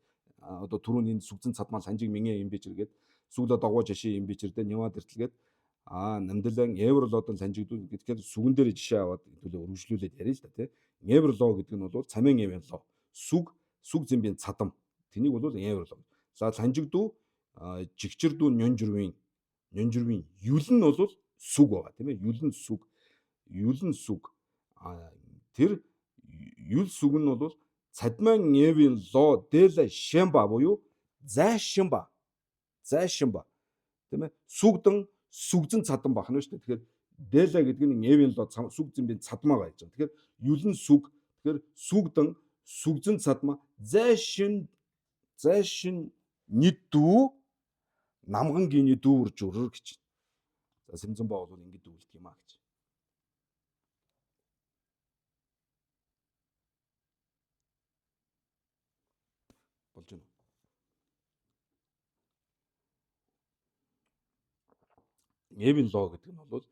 [SPEAKER 1] Одоо түрүүний энэ сүгзэн цадмаа ланжиг мингэ юм бичэргээд сүглө догоо жишээ юм бичэрдэ няваа дэртлгээд намдлан евро лодон ланжигдүү гэдгээр сүгэн дээр жишээ аваад хэдүүлээ өргөжлүүлээд яриа л да тий. Евро ло гэдэг нь бол цамын евро ло. Сүг сүг зэмбийн цадам. Тэнийг бол евро ло. За ланжигдүү жигчэрдүү нёнжирвийн нёнжирвийн юл нь бол сүг байгаа тийм ээ. Юл нь сүг. Юл нь сүг. Тэр юл сүг нь бол цадман евийн ло дээлэ шемба буюу зайшимба. Зайшимба. Тийм ээ. Сүгдэн сүгзэн цадан бахна шүү дээ. Тэгэхээр дээлэ гэдэг нь евийн ло сүг зэмбийн цадмаа гэж байгаа. Тэгэхээр юл нь сүг. Тэгэхээр сүгдэн сүгзэн цадмаа зайшин зайшин нидүү намган гиний дүүр журр гэж. За Сэмзэнба бол ингэж дүгэлдэг юм а гэж. Болж байна уу? Нгэвийн ло гэдэг нь бол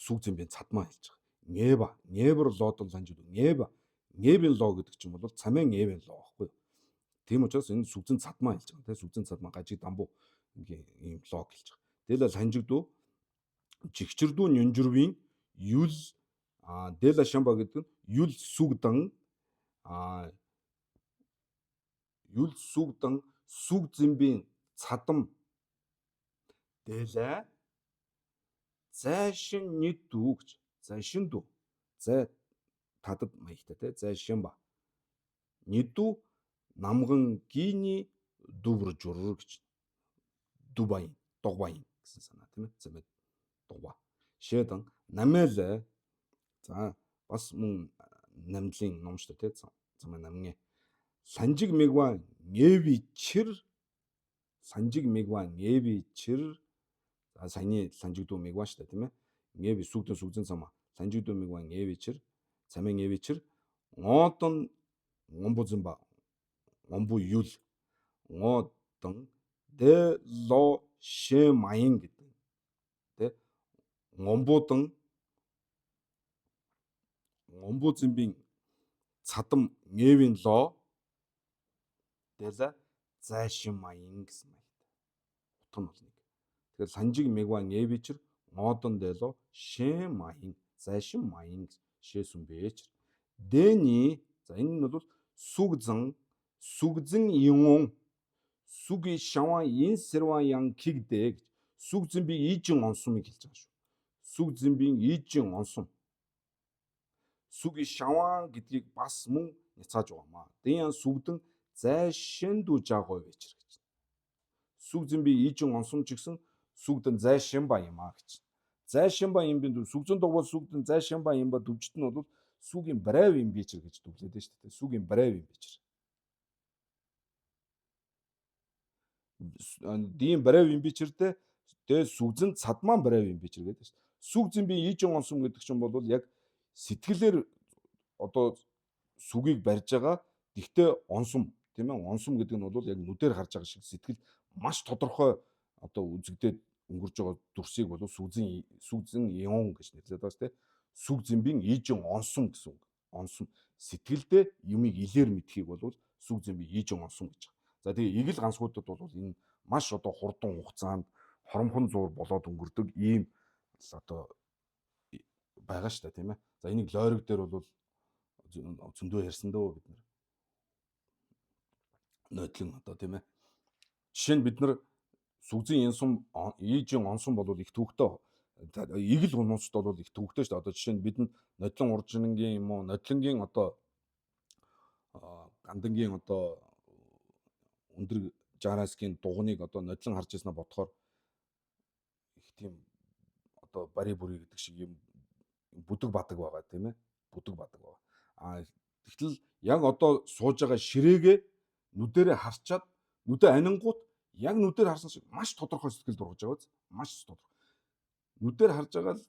[SPEAKER 1] сүг зэмбийн цадмаа хэлж байгаа. Нгэва, нгэвэр лодон ланжид нгэва, нгэвийн ло гэдэг чинь бол цамын нгэвийн ло байхгүй юу? Тийм учраас энэ сүгзэн цадмаа хэлж байгаа тийм сүгзэн цадмаа гажиг дамбуу ийм лог хэлж байгаа. Тэгэл ланжигдүү жигчэрдүү нюнжирвийн юл дэла шамба гэдэг нь юл сүгдан юл сүгдан сүг зэмбийн цадам дэла зайшин нидүү гэж зайшин дүү зай тадад маягтай те зайшин ба нидүү намган гини дүвэр журр гэж дубайн дугбайн гэсэн санаа тийм ээ зэмэд дугба шэдэн намэл за бас мөн намдлын ном шүү дээ те замаа намнгэ ланжиг мэгва нгэви чир ланжиг мэгва нгэви чир за саяны ланжиг дүү мэгва шүү дээ тийм ээ нгэви сүгдэн сүгзэн цамаа ланжиг дүү мэгва нгэви чир цамын нгэви чир ngодон ngомбузэн ба ngомбу юл ngодон дэ ло шэ маян гэдэг тэ ngомбудан ngомбузэнбийн цадам нгэвийн ло дэла зайшин маян гэсэн маягтай. Утга нь бол нэг. Тэгэхээр ланжиг мэгва нгэвичэр ngодон дэло шэ маян зайшин маян шээсэн бэчэр. Дэний за энэ нь бол сүгзэн сүгзэн юун сүги шаван ин сэрван ян кигдэ гэж сүгзэн би ижин онсумыг хэлж байгаа шүү. Сүгзэн би ижин онсум. Сүги шаван гэдгийг бас мөн няцааж байгаа маа. Дэн сүгдэн зайшин дүү жаагой вечэр гэж. Сүгзэн би ижин онсум ч гэсэн сүгдэн зайшин ба юм а гэж. Зайшин ба юм би сүгзэн дугуй сүгдэн зайшин ба юм ба дүвжт нь бол сүгийн барайв юм бичэр гэж дүглээд байна шүү дээ. Сүгийн барайв юм бичэр. Дийн барайв юм бичэрдээ тэгээ сүгзэн цадмаан барайв юм бичэр гэдэг шүү дээ. Сүгзэн би ижин онсум гэдэг чинь бол яг сэтгэлээр одоо сүгийг барьж байгаа. Тэгтээ онсум тийм ээ онсум гэдэг нь бол яг нүдээр харж байгаа шиг сэтгэл маш тодорхой одоо үзэгдээд өнгөрж байгаа дүрсийг бол сүгзэн сүгзэн ион гэж нэрлэдэг байгаа шүү дээ. Сүг зэмбийн ижин онсум гэсэн үг. Онсум сэтгэлдээ юмыг илээр мэдхийг бол сүг зэмбийн ижин онсум гэж байгаа. За тэгээ игэл гансгуудад бол энэ маш одоо хурдан хугацаанд хоромхон зуур болоод өнгөрдөг ийм одоо байгаа шүү дээ, тийм ээ. За, энийг лойрог дээр бол зөндөө ярьсан дөө бид нар. Нодлон одоо, тийм ээ. Жишээ нь, бид нар сүгзэн янсун ийжин онсон бол их төвөгтэй, игэл хүмүүст бол их төвөгтэй шүү дээ. Одоо жишээ нь, бидэнд нодлон уржингийн юм уу, нодлонгийн одоо гандангийн одоо өндөр жараскийн дугныг одоо нодлон харж ирснэ бодохоор их тийм одоо бари бүрий гэдэг шиг юм бүдэг бадаг байгаа, тийм ээ. Бүдэг бадаг байгаа. А тэгтэл яг одоо сууж байгаа ширээгээ нүдэрээ харчаад, нүдэ анингууд яг нүдээр харсан шиг маш тодорхой сэтгэл дургаж байгаа биз? Маш тодорхой. Нүдээр харж байгаа л,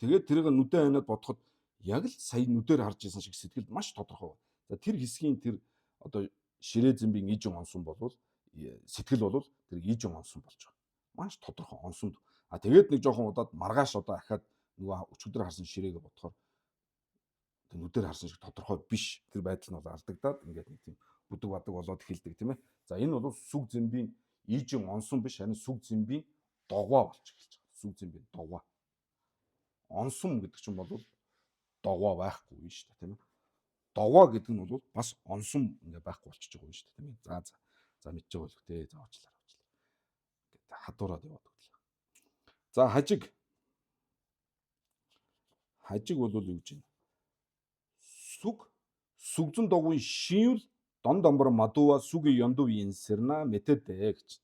[SPEAKER 1] тэгээд тэрийг нүдэ аниад бодоход яг л сая нүдээр харж исэн шиг сэтгэл маш тодорхой. За, тэр хэсгийн тэр одоо ширээ зэмбийн ижин онсон болвол, сэтгэл болвол тэр ижин онсон болж байгаа. Маш тодорхой онсонд. А тэгээд нэг жоохон удаад маргааш одоо ахаад нөгөө өчигдөр харсан ширээгээ бодохоор тэр нүдээр харсан шиг тодорхой биш. Тэр байдал нь бол алдагдаад, ингээд нэг тийм бүдэг бадаг болоод эхэлдэг, тийм ээ. За, энэ бол сүг зэмбийн ижин онсон биш, харин сүг зэмбийн догваа болж эхэлж байгаа. Сүг зэмбийн догваа. Онсон гэдэг чинь бол догваа байхгүй юм шүү дээ, тийм ээ. Догваа гэдэг нь бол бас онсон ингээ байхгүй болчихж байгаа юм шүү дээ, тийм ээ. За за. За, мэдж байгаа болох те. За, уучлаарай, уучлаарай. Ингээд хадуураад яваад өглөө. За, хажиг. Хажиг бол юу гэж байна? Сүг сүгзэн догвын шийвэл дон домбор мадууа сүгийн ёндов инсэрна мэтэдэ гэж.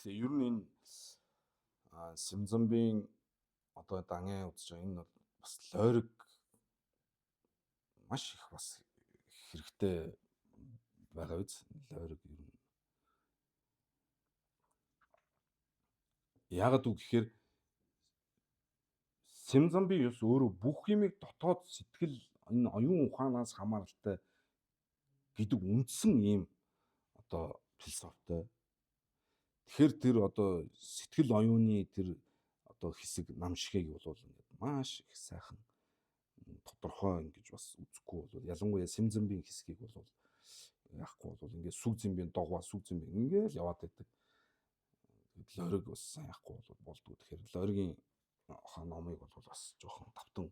[SPEAKER 1] Тэгээ ер нь энэ Симзамбийн одоо дангийн үзэж байгаа энэ бол бас лойрог маш их бас хэрэгтэй байгаа биз, лойрог ер нь. Яагаад үг гэхээр Симзамби ёс өөрөө бүх юмыг дотоод сэтгэл, энэ оюун ухаанаас хамааралтай гэдэг үндсэн ийм одоо философитой. Тэгэхээр тэр одоо сэтгэл оюуны тэр одоо хэсэг намшигийг бол ингээд маш их сайхан тодорхой ингэж бас үзэхгүй бол, ялангуяа Симзамбийн хэсгийг бол яахгүй бол ингээд сүг зэмбийн догваа, сүг зэмбийн ингээл яваад байдаг. Лориг бас сайн яахгүй бол болдгоо. Тэгэхээр лоригийн номыг бол бас жоохон тавтан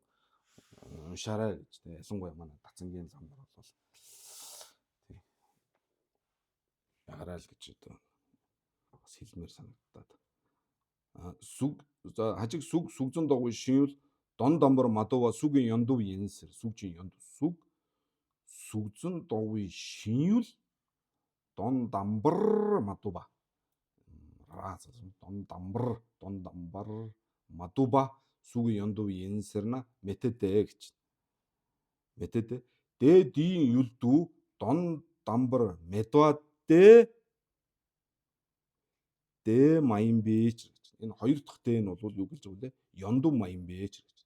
[SPEAKER 1] уншаарай гэж, тэ, ялангуяа манай дацангийн лам нар бол тий ягараа л гэж одоо бас хэлмээр санагдаад. А сүг, за, хажиг сүг сүгзэн догвын шийвэл дон домбор мадууа сүгийн ёндов янсэр сүгжин ёнд сүг сүгзэн догвын шийвэл дон дамбар мадууба ра дон дамбар, дон дамбар мадууба сүгийн ёндов янсэрна мэтэдэ гэж. Мэтэдэ дэ дийн юлдүү дон дамбар медва дэ дэ маян бэж гэж. Энэ хоёр дахь дэ нь бол юу гэж байгаа вэ? Ёндов маян бэж гэж.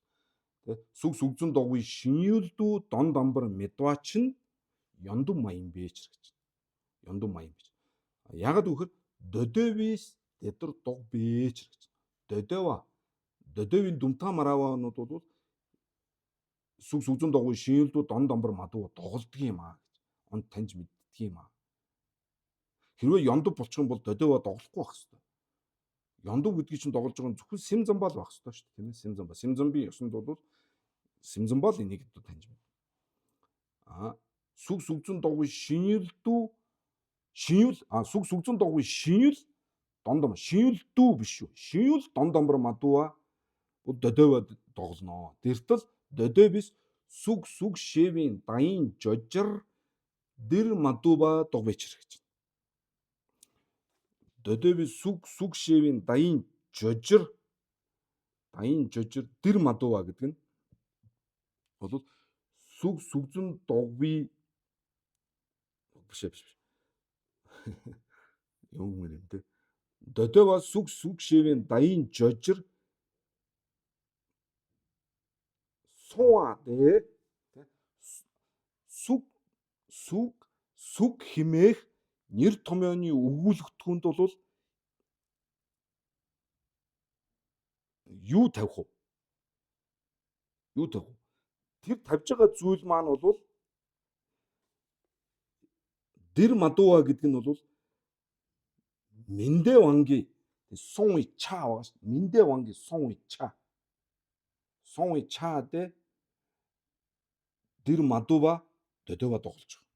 [SPEAKER 1] Тэ, сүг сүгзэн догвын шинюлдүү дон дамбар медва чинь ёндов маян бэж гэж. Ёндов маян бэж. Ягаад гэвэл додовис тэдэр дог бэж гэж. Додова додовын дүмта мараваанууд бол сүг сүгзэн догвын шинюлдүү дон дамбар мадуу доголдго юм аа гэж. Онд таньж мэддэг юм аа. Хэрвээ ёндов болчих юм бол додова доголохгүй байх хэвээр. Ёндов гэдгийг чинь доголж байгаа нь зөвхөн Симзамбал байх хэвээр шүү дээ, тийм ээ. Симзамба. Симзамбийн ёсонд бол Симзамбал энийг одоо таньж мэднэ. А сүг сүгзэн догвын шинэлдүү шинвэл, а сүг сүгзэн догвын шинвэл дондом шинэлдүү биш шүү. Шинвэл дон домбор мадууа бол додова доголно. Дэртэл додовис сүг сүг шевийн даян жожир дэр мадууба догвэчэр гэж. Додови сүг сүг шевийн даян жожир, даян жожир дэр мадууа гэдэг нь бол сүг сүгзэн догви биш биш биш. Юм юм те. Додова сүг сүг шевийн даян жожир сууа дэ сүг сүг сүг химээх нэр томьёоны өгүүлэгдэхүүнд бол юу тавих вэ? Юу тавих вэ? Тэр тавьж байгаа зүйл маань бол дэр мадууа гэдэг нь бол Мэндэ ванги сун ича байгаа шүү. Мэндэ ванги сун ича. Сонгви чаде дэр мадува дөдөва доголж байгаа.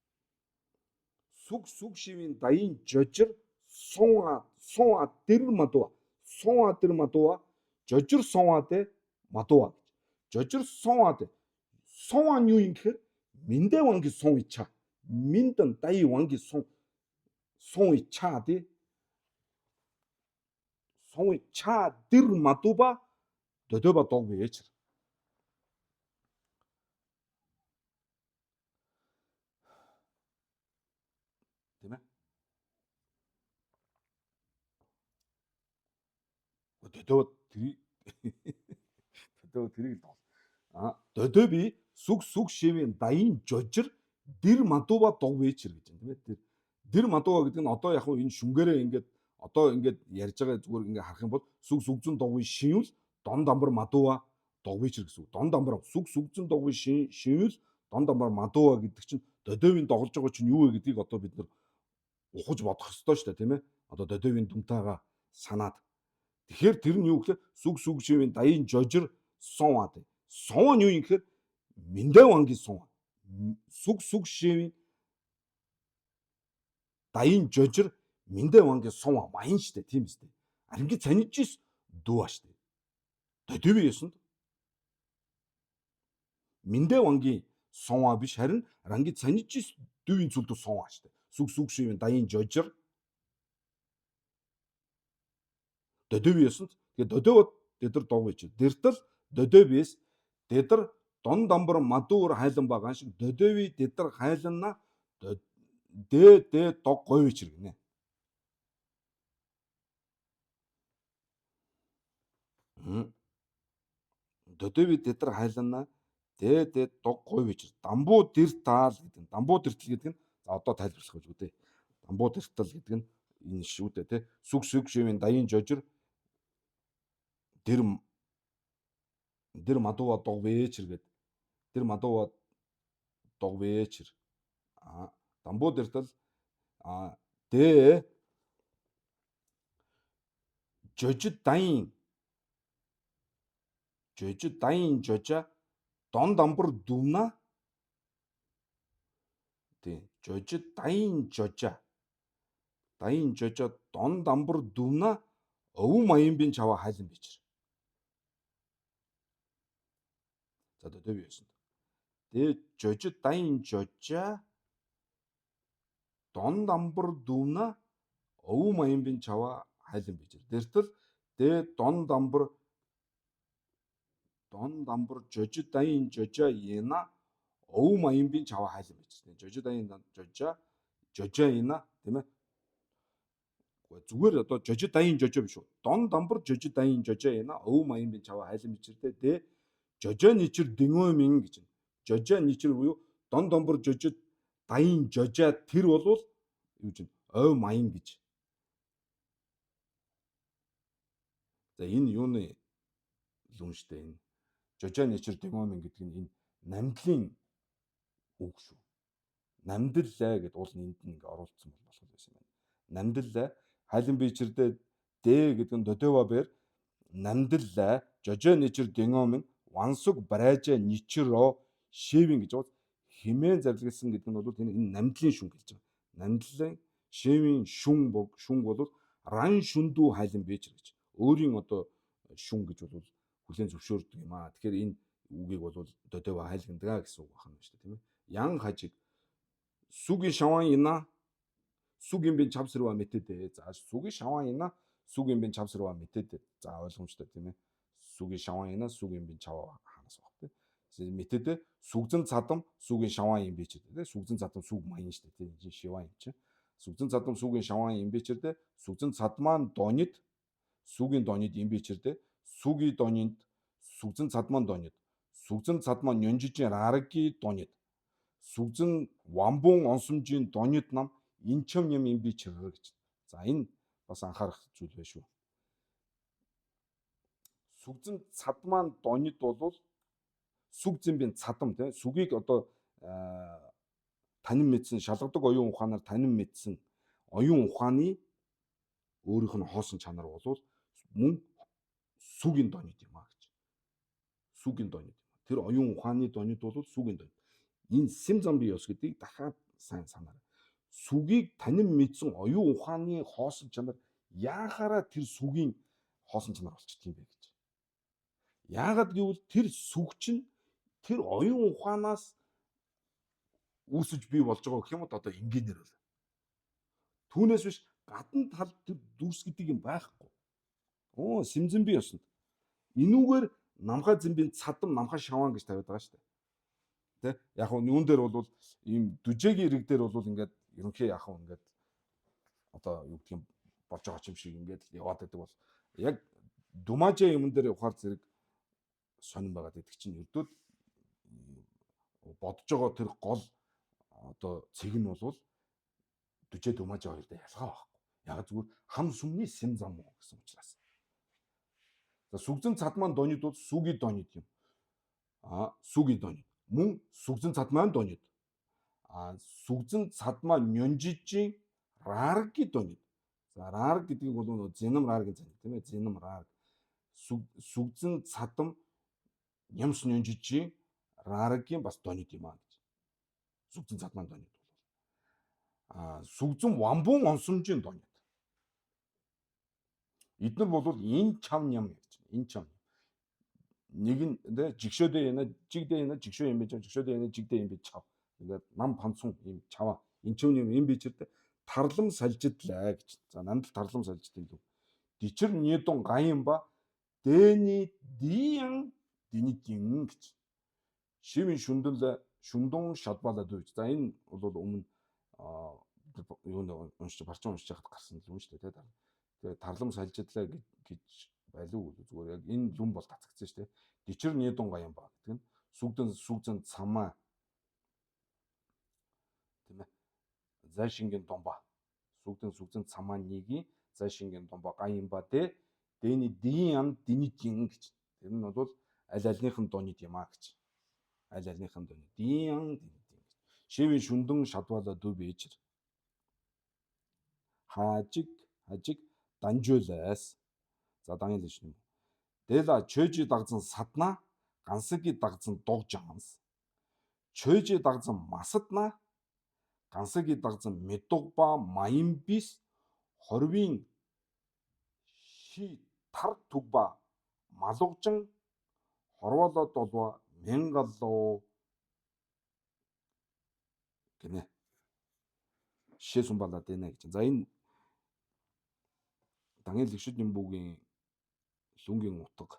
[SPEAKER 1] Сүг сүг шивийн даян жожир сунга сунга дэр мадува сунга дэр мадува жожир сунга дэ мадува гэж. Жожир сунга дэ сунга нь юу юм гэхээр миндэ ванги сунги ча. Миндэн дай ванги сун сунги ча дэ сунги ча дэр мадува дөдөва дог бич. Тийм ээ? Дөдөө тэрийг дөдөө тэрийг л доол. А дөдөө би сүг сүг шивийн даян жожир дэр мадува дог вечер гэж байна тийм ээ. Тэр дэр мадува гэдэг нь одоо яг энэ шүнгээрээ ингээд одоо ингээд ярьж байгаа зүгээр ингээд харах юм бол сүг сүгзэн догвын шивэл дон дамбар мадува дог вечер гэсэн үг. Дон дамбар сүг сүгзэн догвын шивэл дон дамбар мадува гэдэг чинь дөдөөвийн доголж байгаа чинь юу вэ гэдгийг одоо бид нар ухаж бодох ёстой шүү дээ тийм ээ. Одоо дөдөөвийн дүнтэйгээ санаад. Тэгэхээр тэр нь юу гэхээр сүг сүг шивийн даян жожир сун аа. Сун нь юу юм гэхээр миндэ вангийн сун. Сүг сүг шивийн даян жожир миндэ вангийн сун маян штэ тийм үстэй. Аранги цанижис дүү ба штэ. Дөдөөвийн ёсонд миндэ вангийн сун биш харин ранги цанижис дүүийн зүйлдүү сун штэ. Сүг сүг шивийн даян жожир дөдөөв ёсонд тэгээ дөдөөв тэд нар дог байж. Дэртэл дөдөөвээс тэд нар дон дамбар мадуур хайлан байгаа шиг дөдөөвий тэд нар хайланна дэ дэ дог говь чир гинэ. Дөдөөвий тэд нар хайланна дэ дэ дог говь чир. Дамбуу дэр таал гэдэг нь дамбуу дэртэл гэдэг нь за одоо тайлбарлах гэж үү. Дамбуу дэртэл гэдэг нь энэ шүү дээ тий. Сүг сүг шивийн даян жожир дэр дэр мадува дог вечер гэд. Тэр мадува дог вечер. А дамбуу дэртэл а дэ жожид даян жожид даян жожа дон дамбар дүмна тий жожид даян жожа даян жожа дон дамбар дүмна өвөн маян чава хайлан бичэр. За дөдөв ёсонд. Дэ жожид даян жожа дон дамбар дүмна өвөн маян чава хайлан бичэр. Дэртэл дэ дон дамбар жожид даян жожа ена өвөн маян чава хайлан бичэр. Жожид даян жожа жожа ена тийм ээ. Зүгээр одоо жожид даян жожо биш үү? Дон дамбар жожид даян жожо ена өвөн маян чава хайлан бичэр дээ. Жожо ничэр дэнгөө гэж. Жожо ничэр буюу дон дамбар жожид даян жожа тэр болвол юу гэж ов маян гэж. За энэ юуны лүнштэй энэ жожо ничэр дэнгөө гэдэг нь энэ намдлын үг шүү. Намдлаа гэд уул нь энд нь ингээ оруулсан бол болох байсан юм байна. Намдлаа хайлан бичэрдээ дэ гэдэг нь дөдөва бэр намдлаа жожо ничэр дэнгөө вансуг барайжа ничэро шивэн гэж байгаа. Химэн зарлагсан гэдэг нь бол энэ намдлын шүн гэж байгаа. Намдлын шивийн шүн бог шүн бол ран шүндүү хайлан бичэр гэж. Өөрийн одоо шүн гэж бол хүлээн зөвшөөрдөг юм аа. Тэгэхээр энэ үгийг бол дөдөва хайлгандгаа гэсэн үг байна шүү дээ, тийм ээ. Ян хажиг сүгийн шаван ина сүгийн бин чавсрва мэтэдэ. За сүгийн шаван ина сүгийн бин чавсрва мэтэдэ. За ойлгомжтой тийм ээ. Сүгийн шаван ина сүгийн бин чава хаанаас баг тийм. Мэтэдэ сүгзэн цадам сүгийн шаван юм бичэр дээ. Сүгзэн цадам сүг маян шүү дээ тийм. Энэ шиван юм чинь. Сүгзэн цадам сүгийн шаван юм бичэр дээ. Сүгзэн цадмаан донид сүгийн донид юм бичэр дээ. Сүгийн донид сүгзэн цадмаан донид сүгзэн цадмаан нёнжижин рараги донид сүгзэн вамбун онсомжийн донид нам инчэм юм юм бичэр гэж. За энэ бас анхаарах зүйл байна шүү. Сүгзэн цадмаан донид бол сүг зэмбийн цадам тийм сүгийг одоо танин мэдсэн шалгадаг оюун ухаанаар танин мэдсэн оюун ухааны өөрийнх нь хоосон чанар бол мөн сүгийн донид юм а гэж. Сүгийн донид. Тэр оюун ухааны донид бол сүгийн донид. Энэ сэм замби ёс гэдгийг дахиад сайн санаарай. Сүгийг танин мэдсэн оюун ухааны хоосон чанар яахаараа тэр сүгийн хоосон чанар болчихдог юм бэ гэж. Яагаад гэвэл тэр сүг чинь тэр оюун ухаанаас үүсэж бий болж байгаа гэх юм уу, одоо энгийнээр бол. Түүнээс биш гадна тал тэр дүрс гэдэг юм байхгүй. Оо, сэмзэн бий ёсонд. Энүүгээр намхаа зэмбийн цадам намхаа шаваан гэж тавиад байгаа шүү дээ. Тэ? Яг нь юун дээр бол ийм дүжээгийн ирэг дээр бол ингээд ерөнхий яг нь ингээд одоо юу гэх юм болж байгаа юм шиг ингээд яваад байдаг бол яг думажаа юмн дээр явахаар зэрэг сонирн байгаад байдаг чинь ердөө бодож байгаа тэр гол одоо цэг нь бол дүжээ думажаа хоёр дээр ялгаа байхгүй. Яг зүгээр хам сүмний сэм зам уу гэсэн учраас. За, сүгзэн цадмаан донид бол сүгийн донид юм. А сүгийн донид. Мөн сүгзэн цадмаан донид. А сүгзэн цадмаа нёнжижийн рарги донид. За, рарг гэдгийг бол нөө зинам раргийн цан тийм ээ, зинам рарг. Сүгзэн цадам нямс нёнжижийн раргийн бас донид юм аа гэж. Сүгзэн цадмаан донид бол. А сүгзэн вамбун онсомжийн донид. Эднэр бол энэ чам ням гэж. Энэ чам. Нэг нь тэ жигшөөдөө яна, жигдээ яна, жигшөө юм бэ, жигшөөдөө яна, жигдээ юм бэ чав. Ингээд нам панцун юм чаваа. Энэ чам юм юм бичэрдэ тарлам салжидлаа гэж. За, нандал тарлам салжид юм лүү. Дичэр нидон гаян ба дэни диян динитин гэж. Шивэн шүндэл шүндун шалбалаа дүүж. За, энэ бол өмнө юунд уншиж барчин уншиж байхад гарсан юм шүү дээ, тэ. Тэгээ тарлам салжидлаа гэж байлуу зүгээр яг энэ лүм бол татгцсан шүү дээ. Дичэр нидун гаян ба гэдэг нь сүгдэн сүгзэн цамаа тийм ээ. Зайшингийн домба. Сүгдэн сүгзэн цамаа нэгийн зайшингийн домба гаян ба дэ дэний дийн динитин гэж. Тэр нь бол аль альныхан донид юм а гэж. Аль альныхан донид. Дийн динитин гэж. Шивэн шүндэн шадвала дүү бэжэр. Хажиг хажиг данжуулаас. За, данын лиш юм. Дэла чөжи дагзан садна гансаги дагзан догжанс. Чөжи дагзан масадна гансаги дагзан медугба маямбис хорвын ши тар түгба малугжан хорволоо долва мянгаллоо гинэ. Жишээ сумбалаад байна гэж. За, энэ Даниэл Лэгшид Нямбугийн лүнгийн утга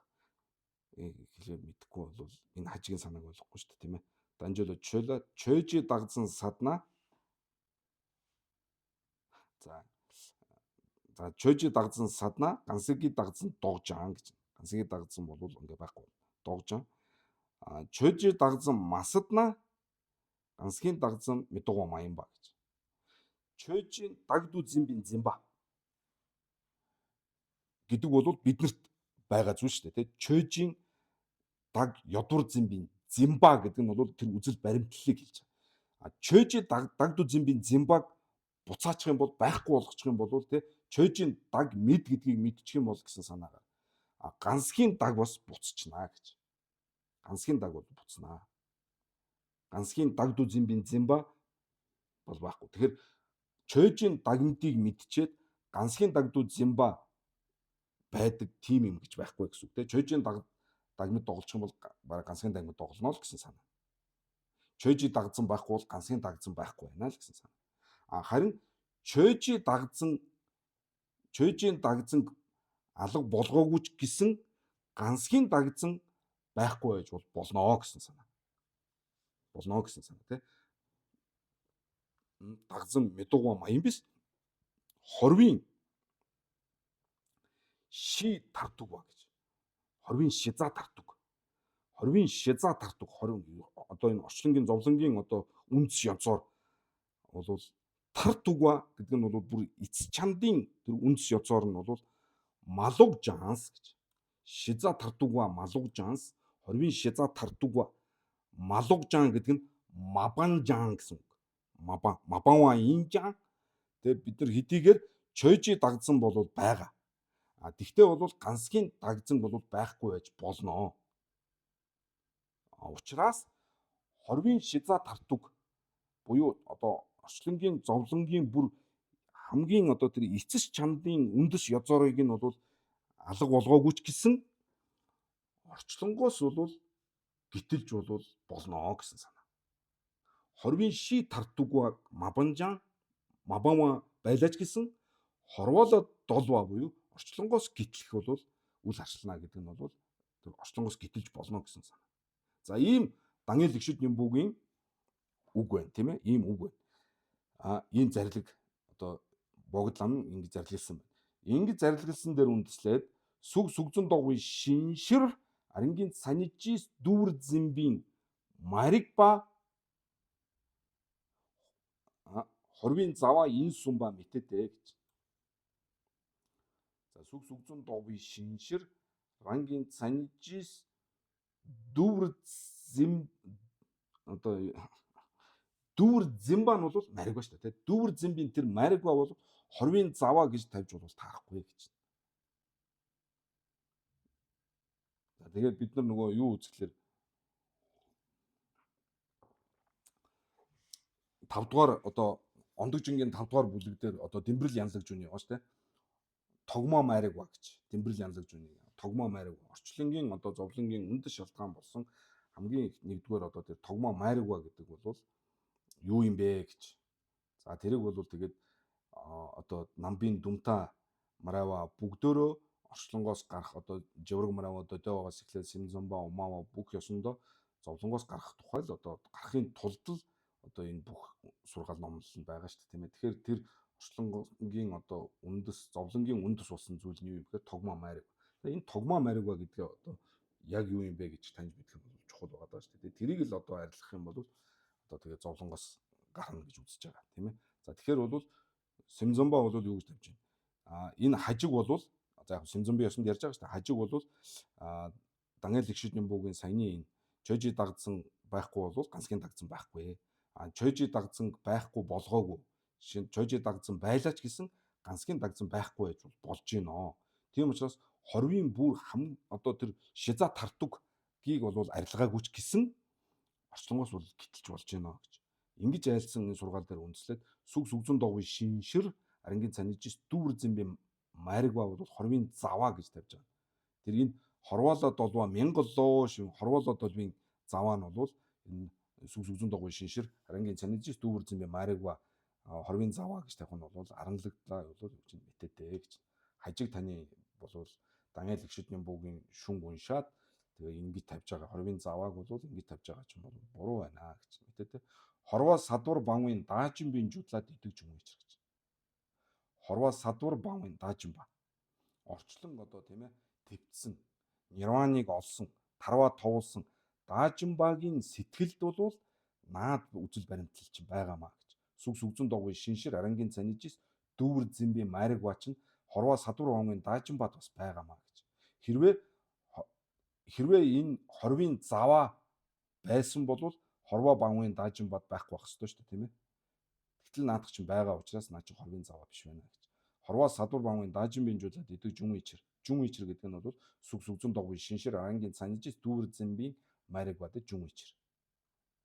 [SPEAKER 1] хэлээ мэдэхгүй бол энэ хажигийн санааг ойлгохгүй шүү дээ, тийм ээ. Данжууло чойло чойжи дагзан садна. За за чойжи дагзан садна гансаги дагзан догжаан гэж. Гансаги дагзан бол ингээ байхгүй. Догжаан. А чойжи дагзан масадна гансгийн дагзан медуга маян ба гэж. Чойжин дагду зимбин зимба гэдэг бол биднэрт байгаа зүйл шүү дээ. Чойжин даг ёдвар зимбин зимба гэдэг нь бол тэр үзэл баримтлалыг хэлж байгаа. А чойжи даг дагду зимбин зимбаг буцаачих юм бол, байхгүй болгочих юм бол тэ чойжин даг мэд гэдгийг мэдчих юм бол гэсэн санаагаар. А гансгийн даг бас буцчихнаа гэж. Гансгийн даг бол буцнаа. Гансгийн дагду зимбин зимба бол байхгүй. Тэгэхээр чойжин дагмдыг мэдчихэд гансгийн дагду зимба байдаг тим юм гэж байхгүй гэсэн үг те. Чойжин даг дагмид доголчих юм бол бараг гансгийн дагмид доголно л гэсэн санаа. Чойжи дагзан байхгүй бол гансгийн дагзан байхгүй байна л гэсэн санаа. А харин чойжи дагзан чойжийн дагзан алга болгоогүй ч гэсэн гансгийн дагзан байхгүй байж бол болно гэсэн санаа. Болно гэсэн санаа тий. Дагзан медуга маян биш. Хорвын ши тартуг ба гэж. Хорвын шиза тартуг. Хорвын шиза тартуг. Хорвын одоо энэ орчлонгийн зовлонгийн одоо үндэс ёцоор бол тартуг ба гэдэг нь бол бүр эц чандын тэр үндэс ёцоор нь бол малуг жанс гэж. Шиза тартуг ба малуг жанс, хорвын шиза тартуг ба малуг жан гэдэг нь мабанжан гэсэн үг. Мабан мабанва инжан. Тэгээ бид нар хэдийгээр чойжи дагзан бол байгаа. А тэгтээ бол гансгийн дагзан бол байхгүй байж болно. Учираас хорвын шиза тартуг буюу одоо орчлонгийн зовлонгийн бүр хамгийн одоо тэр эцэс чандын үндэс ёзоорыг нь бол алга болгоогүй ч гэсэн орчлонгоос бол гитэлж бол болно гэсэн санаа. Хорвын ши тартугва мабанжан мабама байлаач гэсэн хорвоолоо долва буюу орчлонгоос гитлэх бол үл харшлана гэдэг нь бол тэр орчлонгоос гитэлж болно гэсэн санаа. За ийм Даниэл Игшид Нямбугийн үг байна, тийм ээ? Ийм үг байна. А ийм зарлиг одоо богд лам ингэж зарлигласан байна. Ингэж зарлигласан дээр үндэслээд сүг сүгзэн догвын шиншир арангийн санижис дүүр зэмбийн маригба хорвын заваа ин сумба мэтэдэ гэж. За сүг сүгзэн догвын шиншир рангийн санижис дүүр зэм одоо дүүр зэмба нь бол маригба шүү дээ. Дүүр зэмбийн тэр маригба бол хорвын заваа гэж тавьж бол таарахгүй гэж. За тэгээд бид нар нөгөө юу үзэхлээр 5 дугаар одоо ондогжингийн 5 дугаар бүлэг дээр одоо Дэмбэрэл янлаг жүний байгаа шүү дээ. Тогмоо майраг ба гэж. Дэмбэрэл янлаг жүний. Тогмоо майраг. Орчлонгийн одоо зовлонгийн үндэс шалтгаан болсон хамгийн нэгдүгээр одоо тэр тогмоо майраг ба гэдэг бол юу юм бэ гэж. За тэрийг бол тэгээд одоо намбын дүмта марава бүгдөө орчлонгоос гарах одоо живрэг марава додоогоос эхлээд симзомба умава бүх ёсондоо зовлонгоос гарах тухай л одоо гарахын тулд л одоо энэ бүх сургаал номлол нь байгаа шүү дээ, тийм ээ. Тэгэхээр тэр орчлонгийн одоо үндэс зовлонгийн үндэс болсон зүйл нь юу юм гэхээр тогмоо майраг. Энэ тогмоо майраг ба гэдгээ одоо яг юу юм бэ гэж таньж мэдэх нь бол чухал байгаа даа шүү дээ. Тэрийг л одоо арилгах юм бол одоо тэгээ зовлонгоос гарна гэж үзэж байгаа, тийм ээ. За тэгэхээр бол Симзомба бол юу гэж тавьж байна? А энэ хажиг бол за яг Симзомби ёсонд ярьж байгаа шүү дээ. Хажиг бол Даниэл Игшид Нямбугийн саяны энэ чожи дагдсан байхгүй бол ганцгийн дагдсан байхгүй. А чожи дагдсан байхгүй болгоогүй. Жишээ нь чожи дагдсан байлаач гэсэн ганцгийн дагдсан байхгүй байж болж гинөө. Тийм учраас хорвын бүр хам одоо тэр шиза тартуг гийг бол арилгаагүй ч гэсэн орчлонгоос бол гитэлж болж гинөө гэж. Ингэж айлсан энэ сургаал дээр үндэслээд сүг сүгзэн догвын шиншир арангийн цанижис дүүр зэмбэ майрагва бол хорвын заваа гэж тавьж байгаа. Тэр энэ хорвоолоо долваа мянгалоо шив хорвоолоо долвын заваа нь бол энэ сүг сүгзэн догвын шиншир арангийн цанижис дүүр зэмбэ майрагва хорвын заваа гэж тавих нь бол аранлагдлаа бол юу чинь мэтэдэ гэж. Хажиг таны болвол Даниэл Игшид Нямбугийн шүнг уншаад тэгээ ингэж тавьж байгаа хорвын завааг бол ингэж тавьж байгаа чинь бол буруу байна гэж мэтэдэ. Хорвоо садвар банвын даажин бин жудлаад идэг юм гэж гэж. Хорвоо садвар банвын даажин ба. Орчлон одоо тийм ээ твцсэн. Нирваныг олсон, тарваа товуулсан даажинбагийн сэтгэлд бол наад үзэл баримтлал чинь байгаамаа гэж. Сүг сүгзэн догвын шиншир арангийн цанижис дүүр зэмби майраг ба чинь хорвоо садвар банвын даажинбад бас байгаамаа гэж. Хэрвээ энэ хорвын заваа байсан бол хорвоо банвын даажинбад байхгүй байх ёстой шүү дээ, тийм ээ. Гэтэл наадах чинь байгаа учраас наа чинь хорвын заваа биш байна гэж. Хорвоо садвар банвын даажин бинжуулаад идэг жүн ичэр. Жүн ичэр гэдэг нь бол сүг сүгзэн догвын шиншир арангийн цанижис дүүр зэмбийн майраг бад жүн ичэр.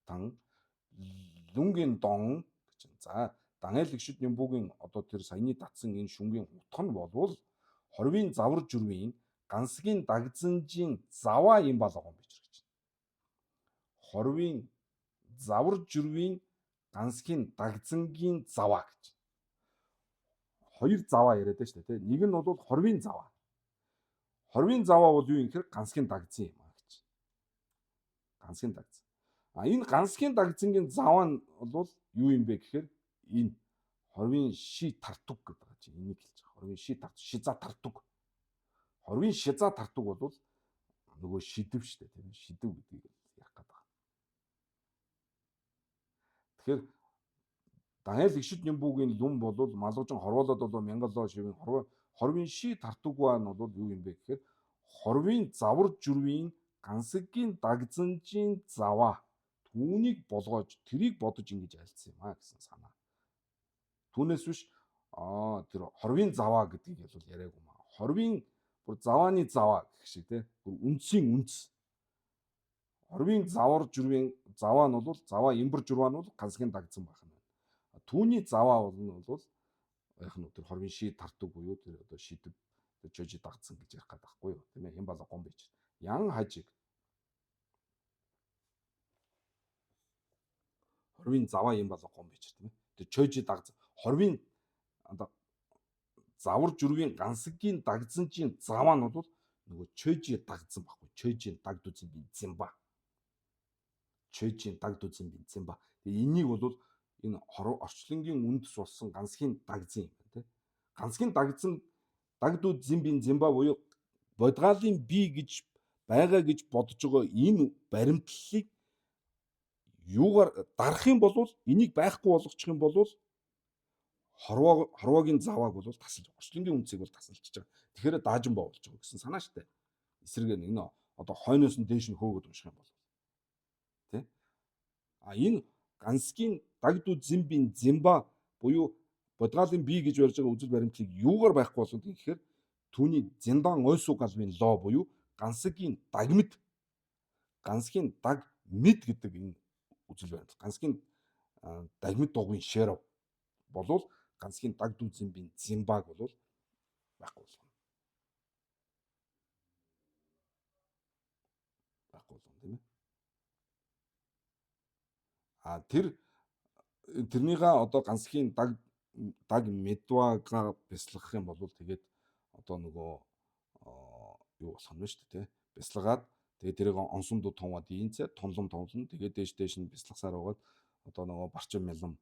[SPEAKER 1] Тан лүнгийн дон гэж. За Даниэл Игшид Нямбугийн одоо тэр саяны татсан энэ шүнгийн утга нь болвол хорвын завар зүрвийн гансгийн дагзанжийн заваа юм болгон бич гэж. Хорвын завар зүрвийн гансгийн дагзангийн заваа гэж. Хоёр заваа яриад байна шүү дээ, тийм. Нэг нь бол хорвын заваа. Хорвын заваа бол юу юм гэхээр гансгийн дагзан юм а гэж. Гансгийн дагзан. А энэ гансгийн дагзангийн заваа нь бол юу юм бэ гэхээр энэ хорвын ши тартуг гэдэг байгаа чинь энийг хэлж байгаа. Хорвын ши тарт шиза тартуг. Хорвын шиза тартуг бол нөгөө шидэв шүү дээ, тийм ээ. Шидэв гэдгийг ярих гэдэг байгаа. Тэгэхээр Даниэл Игшид Нямбугийн лүм бол малгажин хорвоолоод бол мянгалоо шивийн хорвын ши тартугваа нь бол юу юм бэ гэхээр хорвын завар зүрвийн гансаггийн дагзанжийн заваа түүнийг болгоож тэрийг бодож ингэж айлцсан юм а гэсэн санаа. Түүнээс биш тэр хорвын заваа гэдгийг бол яриаггүй маа. Хорвын бүр завааны заваа гэх шиг те. Бүр үндсийн үндэс. Хорвын завар журвын заваа нь бол заваа имбэр журваа нь бол гансгийн дагзан байх нь байна. Түүний заваа бол нь бол яг нь тэр хорвын ши тартаг буюу тэр одоо шидэв чожи дагцсан гэж ярих гэдэг байхгүй юу, тийм ээ. Юм бала гом бич. Ян хажиг хорвын заваа юм бала гом бич, тийм ээ. Тэр чожи дагцсан хорвын одоо завар журвын гансгийн дагзанжийн заваа нь бол нөгөө чожи дагцсан байхгүй. Чожийн дагд үзэн бензин ба. Чожийн дагд үзэн бензин ба. Тэгээ энийг бол энэ орчлонгийн үндэс болсон гансгийн дагзан юм байна, тийм. Гансгийн дагзан дагдууд зимбин зимба буюу бодгаалын бие гэж байгаа гэж бодож байгаа энэ баримтлалыг юугаар дарах юм бол энийг байхгүй болгочих юм бол хорвоогийн завааг бол тасалж орчлонгийн үнцийг бол тасалчихж байгаа. Тэгэхээр даажин боо болж байгаа гэсэн санаа штэ. Эсрэгээр энэ одоо хойноос нь дээш нь хөөгд унших юм бол тий. А энэ гансгийн дагдууд зимбин зимба буюу бодгаалын бие гэж барьж байгаа үзэл баримтлалыг юугаар байхгүй болгоно гэхээр түүний зиндан ойсуу галвын лоо буюу гансгийн дагмид гансгийн даг мэд гэдэг энэ үзэл баримтлал гансгийн дагмид дугуйн шеров болвол гансгийн даг дүүзэн бин зимбаг бол байхгүй болгоно. Байхгүй болгоно, тийм ээ. А тэрнийгээ одоо гансгийн даг медвага бясалгах юм бол тэгээд одоо нөгөө юу болох нь вэ шүү дээ, тий. Бясалгаад тэгээд тэрийг онсон дуу тунгаад ийнцээ тунлам тунлан тэгээд дээш дээш нь бясалгасаар байгаад одоо нөгөө барчин мялам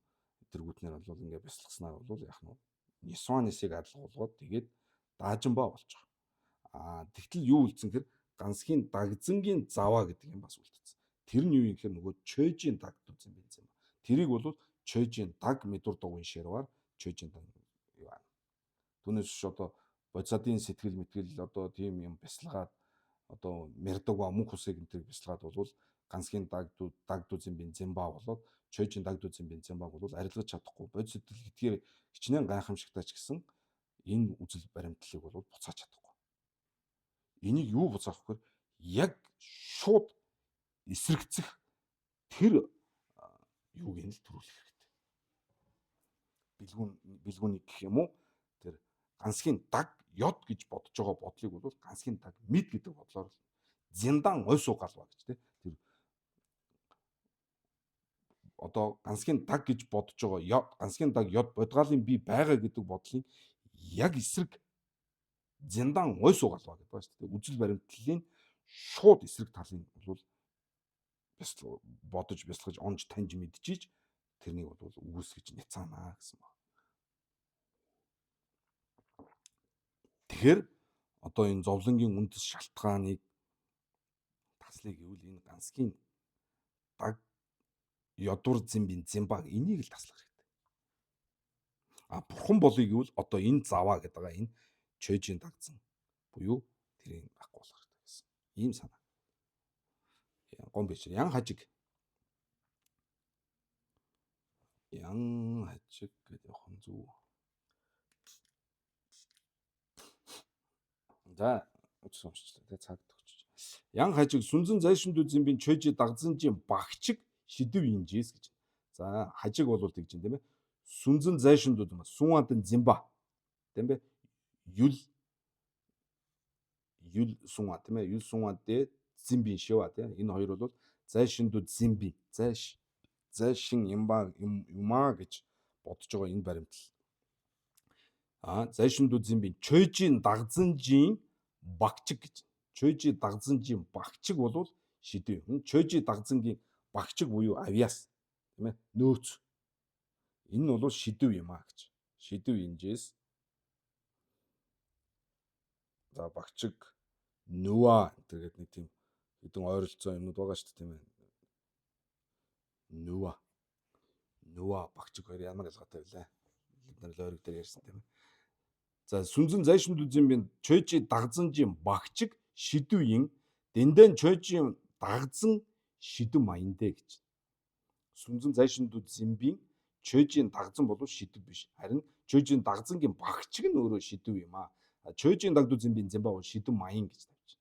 [SPEAKER 1] тэргүүтнэр бол ингээ бясалгаснаар бол яг нь нисванисыг адилгуулгаад тэгээд даажинбаа болж байгаа. Аа тэгтэл юу үлдсэн гэхээр гансгийн дагзангийн заваа гэдэг юм бас үлдсэн. Тэр нь юу юм гэхээр нөгөө чойжийн даг үзэн бензин ба. Тэрийг бол чойжийн даг мэдүр дугуйн шервар чойжийн даг юу аа. Түүнээс биш одоо бодисадын сэтгэл мэтгэл одоо тийм юм бясалгаад одоо мэрдэг ба мөнх усыг энэ төр бясалгаад бол гансгийн даг дүүзэн бензин ба болоод чойжин даг дүүзэн бензин баг бол арилгаж чадахгүй бодис сэтгэл гэдгээр хичнээн гайхамшигтай ч гэсэн энэ үзэл баримтлалыг бол буцааж чадахгүй. Энийг юу буцаах вэ гэхээр яг шууд эсрэгцэх тэр юуг нь л төрүүлэх хэрэгтэй. Бэлгүүнийг гэх юм уу тэр гансгийн даг ёд гэж бодож байгаа бодлыг бол гансгийн даг мэд гэдэг бодлоор зиндан ойсуу галва гэж тэ тэр одоо гансгийн даг гэж бодож байгаа гансгийн даг ёд бодгаалын бие байгаа гэдэг бодлын яг эсрэг зиндан ойсуу галва гэдэг байна шүү дээ. Үзэл баримтлалын шууд эсрэг талын бол бодож бясалгаж онж таньж мэдчихийж тэрнийг бол үгүйсгэж няцаана гэсэн баг. Тэгэхээр одоо энэ зовлонгийн үндэс шалтгааныг таслыг гэвэл энэ гансгийн даг ядуур зэмбин зэмбаг энийг л таслах хэрэгтэй. А бурхан болъё гэвэл одоо энэ заваа гэдэг байгаа энэ чойжин дагзан буюу тэрийг байхгүй болох хэрэгтэй гэсэн. Ийм санаа. Гом биш. Ян хажиг. Ян хажиг гэдэг явах нь зүг. За үчс уншчлаа. Тэгээ цаг төгсөж. Ян хажиг сүнзэн зайшин дүзэн бин чойжи дагзанжийн багчиг шидэв инжээс гэж. За хажиг бол тэгж юм тийм ээ. Сүнзэн зайшин дүз юм. Сүүн зимба. Тийм бэ? Юл юл сунга тийм ээ. Юл сунга дэ зимбин шива тийм. Энэ хоёр бол зайшин дүз зимби. Зайш зайшин юмба юмаа гэж бодож байгаа энэ баримтлал. А зайшин дүз зимбин чойжин дагзанжийн багчиг гэж. Чойжи дагзанжийн багчиг бол шидэв. Чойжи дагзангийн багчиг буюу авиас тийм ээ нөөц. Энэ нь бол шидэв юм а гэж. Шидэв инжээс за багчиг нүа энэ гэдэг нэг тийм хэдэн ойролцоо юмнууд байгаа шүү дээ тийм ээ. Нүа. Нүа багчиг хоёр ямар ялгаатай вэ? Бид нар л ойрог дээр ярьсан тийм ээ. За сүнзэн зайшин дүзэн бин чойжи дагзанжийн багчиг шидвийн дэндэн чойжийн дагзан шидэв маяндэ гэж. Сүнзэн зайшин дүзэн бин чойжийн дагзан болов шидэв биш. Харин чойжийн дагзангийн багчиг нь өөрөө шидэв юм аа. Чойжийн дагдүзэн бин зэмба бол шидэв маян гэж тавьж.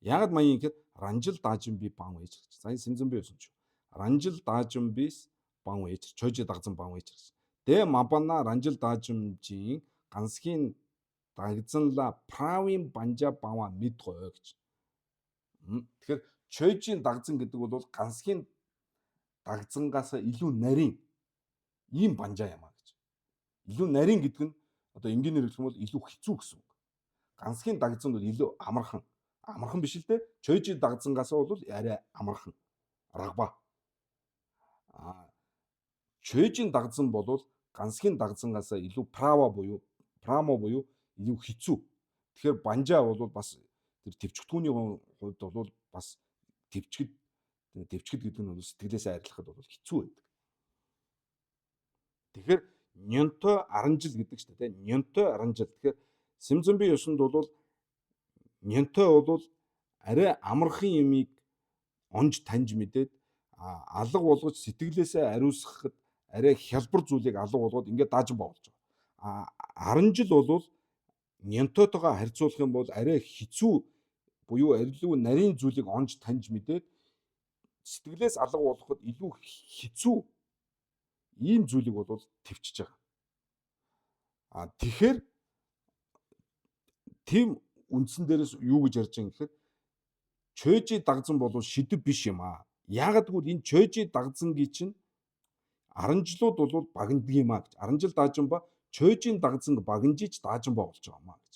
[SPEAKER 1] Яагаад маяг гэхээр ранжил даажин би бан вэж гэж. За энэ сэмзэн би байсан ч. Ранжил даажин бис бан вэж чойжи дагзан бан вэж гэж. Дэ мабана ранжил даажимжийн гансхийн дагзанла правын банжа банва мэд гоё гэж. Тэгэхээр чойжийн дагзан гэдэг бол гансхийн дагзангаас илүү нарийн ийм банжа юм а гэж. Илүү нарийн гэдэг нь одоо энгийнээр хэлэх юм бол илүү хэцүү гэсэн үг. Гансхийн дагзан бол илүү амархан. Амархан биш л дээ. Чойжийн дагзангаас бол арай амархан. Рагба. А чойжийн дагзан бол гансхийн дагзангаас илүү права буюу прамо буюу илүү хэцүү. Тэгэхээр банжа бол бас тэр төвчгтүүний хувьд бол бас төвчгд төвчгд гэдэг нь бол сэтгэлээсээ арилгахад бол хэцүү байдаг. Тэгэхээр нёнтой 10 жил гэдэг чинь тийм нёнтой 10 жил. Тэгэхээр Симзомби ёсонд бол нёнтой бол арай амархан юмыг онж таньж мэдээд алга болгож сэтгэлээсээ ариусгахад арай хялбар зүйлийг алга болгоод ингээд даажин болж байгаа. А 10 жил бол нянтойтойгоо харьцуулах юм бол арай хэцүү буюу арилгүй нарийн зүйлийг онж таньж мэдээд сэтгэлээс алга болгоход илүү хэцүү ийм зүйлийг бол төвчж байгаа. А тэгэхээр тийм үндсэн дээрээс юу гэж ярьж байгаа юм гэхээр чойжи дагзан болов шидэв биш юм аа. Яагаад гэвэл энэ чойжи дагзангийн чинь аранжлууд бол багнадаг юм аа гэж. Аранжил даажин ба чойжийн дагзанг багнажиж даажин ба болж байгаа юм аа гэж.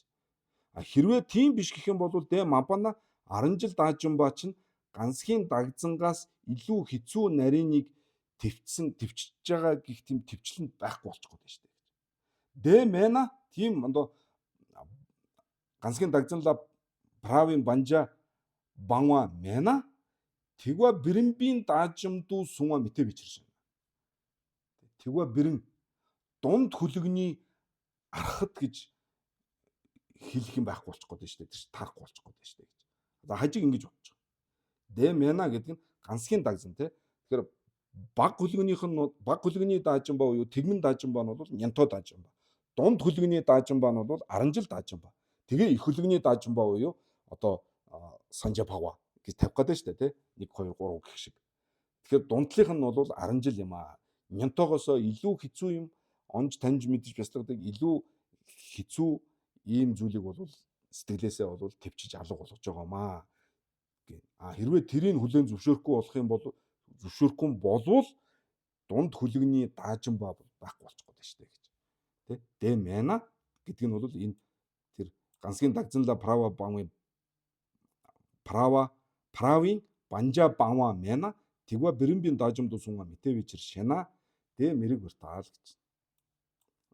[SPEAKER 1] А хэрвээ тийм биш гэх юм бол дэ мабана аранжил даажин ба чинь гансхийн дагзангаас илүү хэцүү нарийныг төвчсөн төвчж байгаа гих тийм төвчлэн байхгүй болчих гээд байна шүү дээ. Дэ мэна тийм одоо гансхийн дагзанла правын банжа банва мэна тэгва бэрэмбийн даажимдуу сунга мэтэ бичиршин. Тэгва бэрэн дунд хөлөгний архат гэж хэлэх юм байхгүй болчих гээд байна шүү дээ. Тэр чинь таарахгүй болчих гээд байна шүү дээ гэж. За хажиг ингэж бодож байгаа. Дэ мэна гэдэг нь гансхийн дагзан тий. Тэгэхээр баг хөлгөнийх нь баг хөлгөний даажин ба буюу тэгмэн даажин ба нь бол нянто даажин ба. Дунд хөлгөний даажин ба нь бол аранжил даажин ба. Тэгээ их хөлгөний даажин ба буюу одоо санжа пагва гэж тавих гэдэг шүү дээ тий. 1 2 3 гэх шиг. Тэгэхээр дундлынх нь бол аранжил юм аа. Нянтоогоосоо илүү хэцүү юм онж таньж мэдж бясалгадаг илүү хэцүү ийм зүйлийг бол сэтгэлээсээ бол төвчж алга болгож байгаа маа. А хэрвээ тэрийг хүлээн зөвшөөрөхгүй болох юм бол зөвшөөрөхгүй болвол дунд хөлөгний даажин ба байхгүй болчих гээд шүү дээ гэж. Тэ? Дэ мэна гэдэг нь бол энэ тэр гансгийн дагзанла права бамын права правын банжа бамва мэна тэгва бэрэмбийн даажимд сунга мэтэ вечер шана дэ мэрэг бартаал гэж.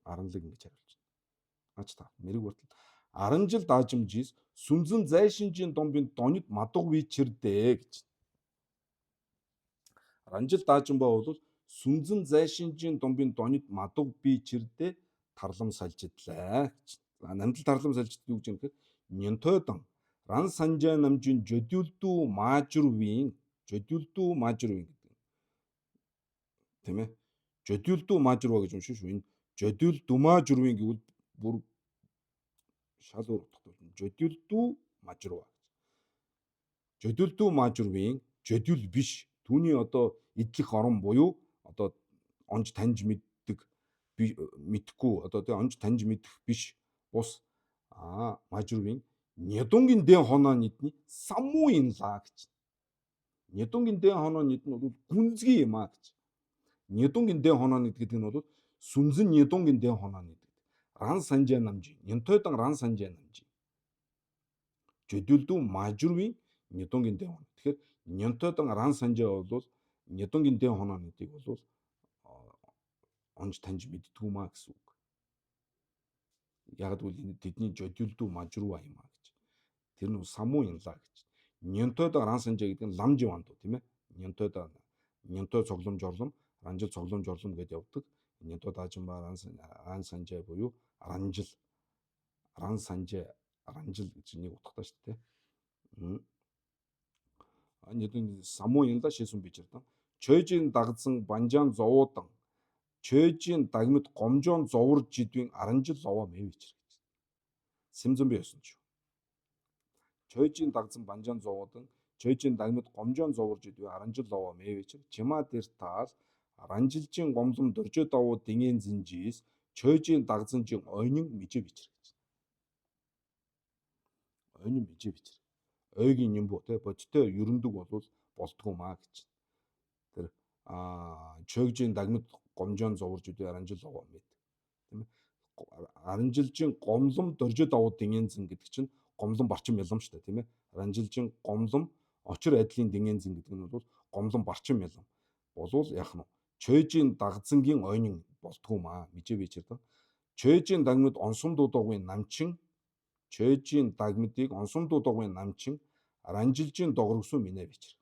[SPEAKER 1] Аранлаг ингэж хариулж байна. Ач та мэрэг бартал 10 жил даажимжис сүнзэн зайшинжийн домбын донид мадуг вечердэ гэж. Ранжил даажимба бол сүнзэн зайшинжийн домбын донид мадуг бичэрдэ тарлам салжидлаа гэж. За намдал тарлам салжид юу гэж юм гэхээр нянтойдон ран санжаа намжин жодиулдүү маажурвийн жодиулдүү маажурвийн гэдэг. Тийм ээ. Жодиулдүү маажурва гэж уншина шүү. Энэ жодиул дүмаажурвийн гэвэл бүр шал өөр утгатай болно. Жодиулдүү маажурва гэж. Жодиулдүү маажурвийн жодиул биш. Түүний одоо эдлэх орон буюу одоо онж таньж мэддэг мэдхгүй одоо тий онж таньж мэдэх биш бус а маажурвийн нядунгийн дэн хоноо нийтний самуу инлаа гэж. Нядунгийн дэн хоноо нийт нь бол гүнзгий юм а гэж. Нядунгийн дэн хоноо нийт гэдэг нь бол сүнзэн нядунгийн дэн хоноо нийт гэдэг. Ран санжаа намжи. Нянтойдан ран санжаа намжи. Жөдөлдүү мажурвийн нядунгийн дэн хоноо. Тэгэхээр нянтойдан ран санжаа бол нядунгийн дэн хоноо нийтийг бол онж таньж мэддгүү маа гэсэн үг. Яг гэвэл энэ тэдний жодилдүү мажруу юм а гэж. Тэр нь самуу инлаа гэж. Нянтойд ран санжаа гэдэг нь ламжи ванду тийм ээ. Нянтойд нянтой цоглом жорлом, ранжил цоглом жорлом гэдээ явдаг. Нянтой даажинба ран санжаа буюу ранжил ран санжаа ранжил гэж нэг утгатай шүү дээ. Аньядын самуу инлаа шийсэн бичэрдэн. Чойжин дагзан банжаан зовуудан чойжин дагмид гомжоон зовор жидвийн аранжил лова мэвичэр гэж. Симзэн би өсөн ч. Чойжин дагзан банжан зовоодан чойжин дагмид гомжон зоворж идвэ аранжил лова мэвэчэр чима дэр таал ранжилжин гомлом доржо давуу динген зинжис чойжин дагзанжин ойнин мижээ бичэр гэж. Ойнин мижээ бичэр. Ойгийн нэмбүү те бодтой ерөндөг болвол болдгоо маа гэж. Тэр чойжин дагмид гомжон зоворж идвэ аранжил лова мэд. Тийм ээ. Аранжилжин гомлом доржо давуу динген зин гэдэг чинь гомлом барчин мялам шүү дээ, тийм ээ. Аранжилжин гомлом очир айдлын динген зин гэдэг нь бол гомлом барчин мялам. Болвол яах нь чойжин дагзангийн ойнин болдгоо маа мижээ бичэр даа. Чойжин дагмид онсомдуудогийн намчин чойжин дагмидыг онсомдуудогийн намчин аранжилжин догрогсуу минэ бичэр.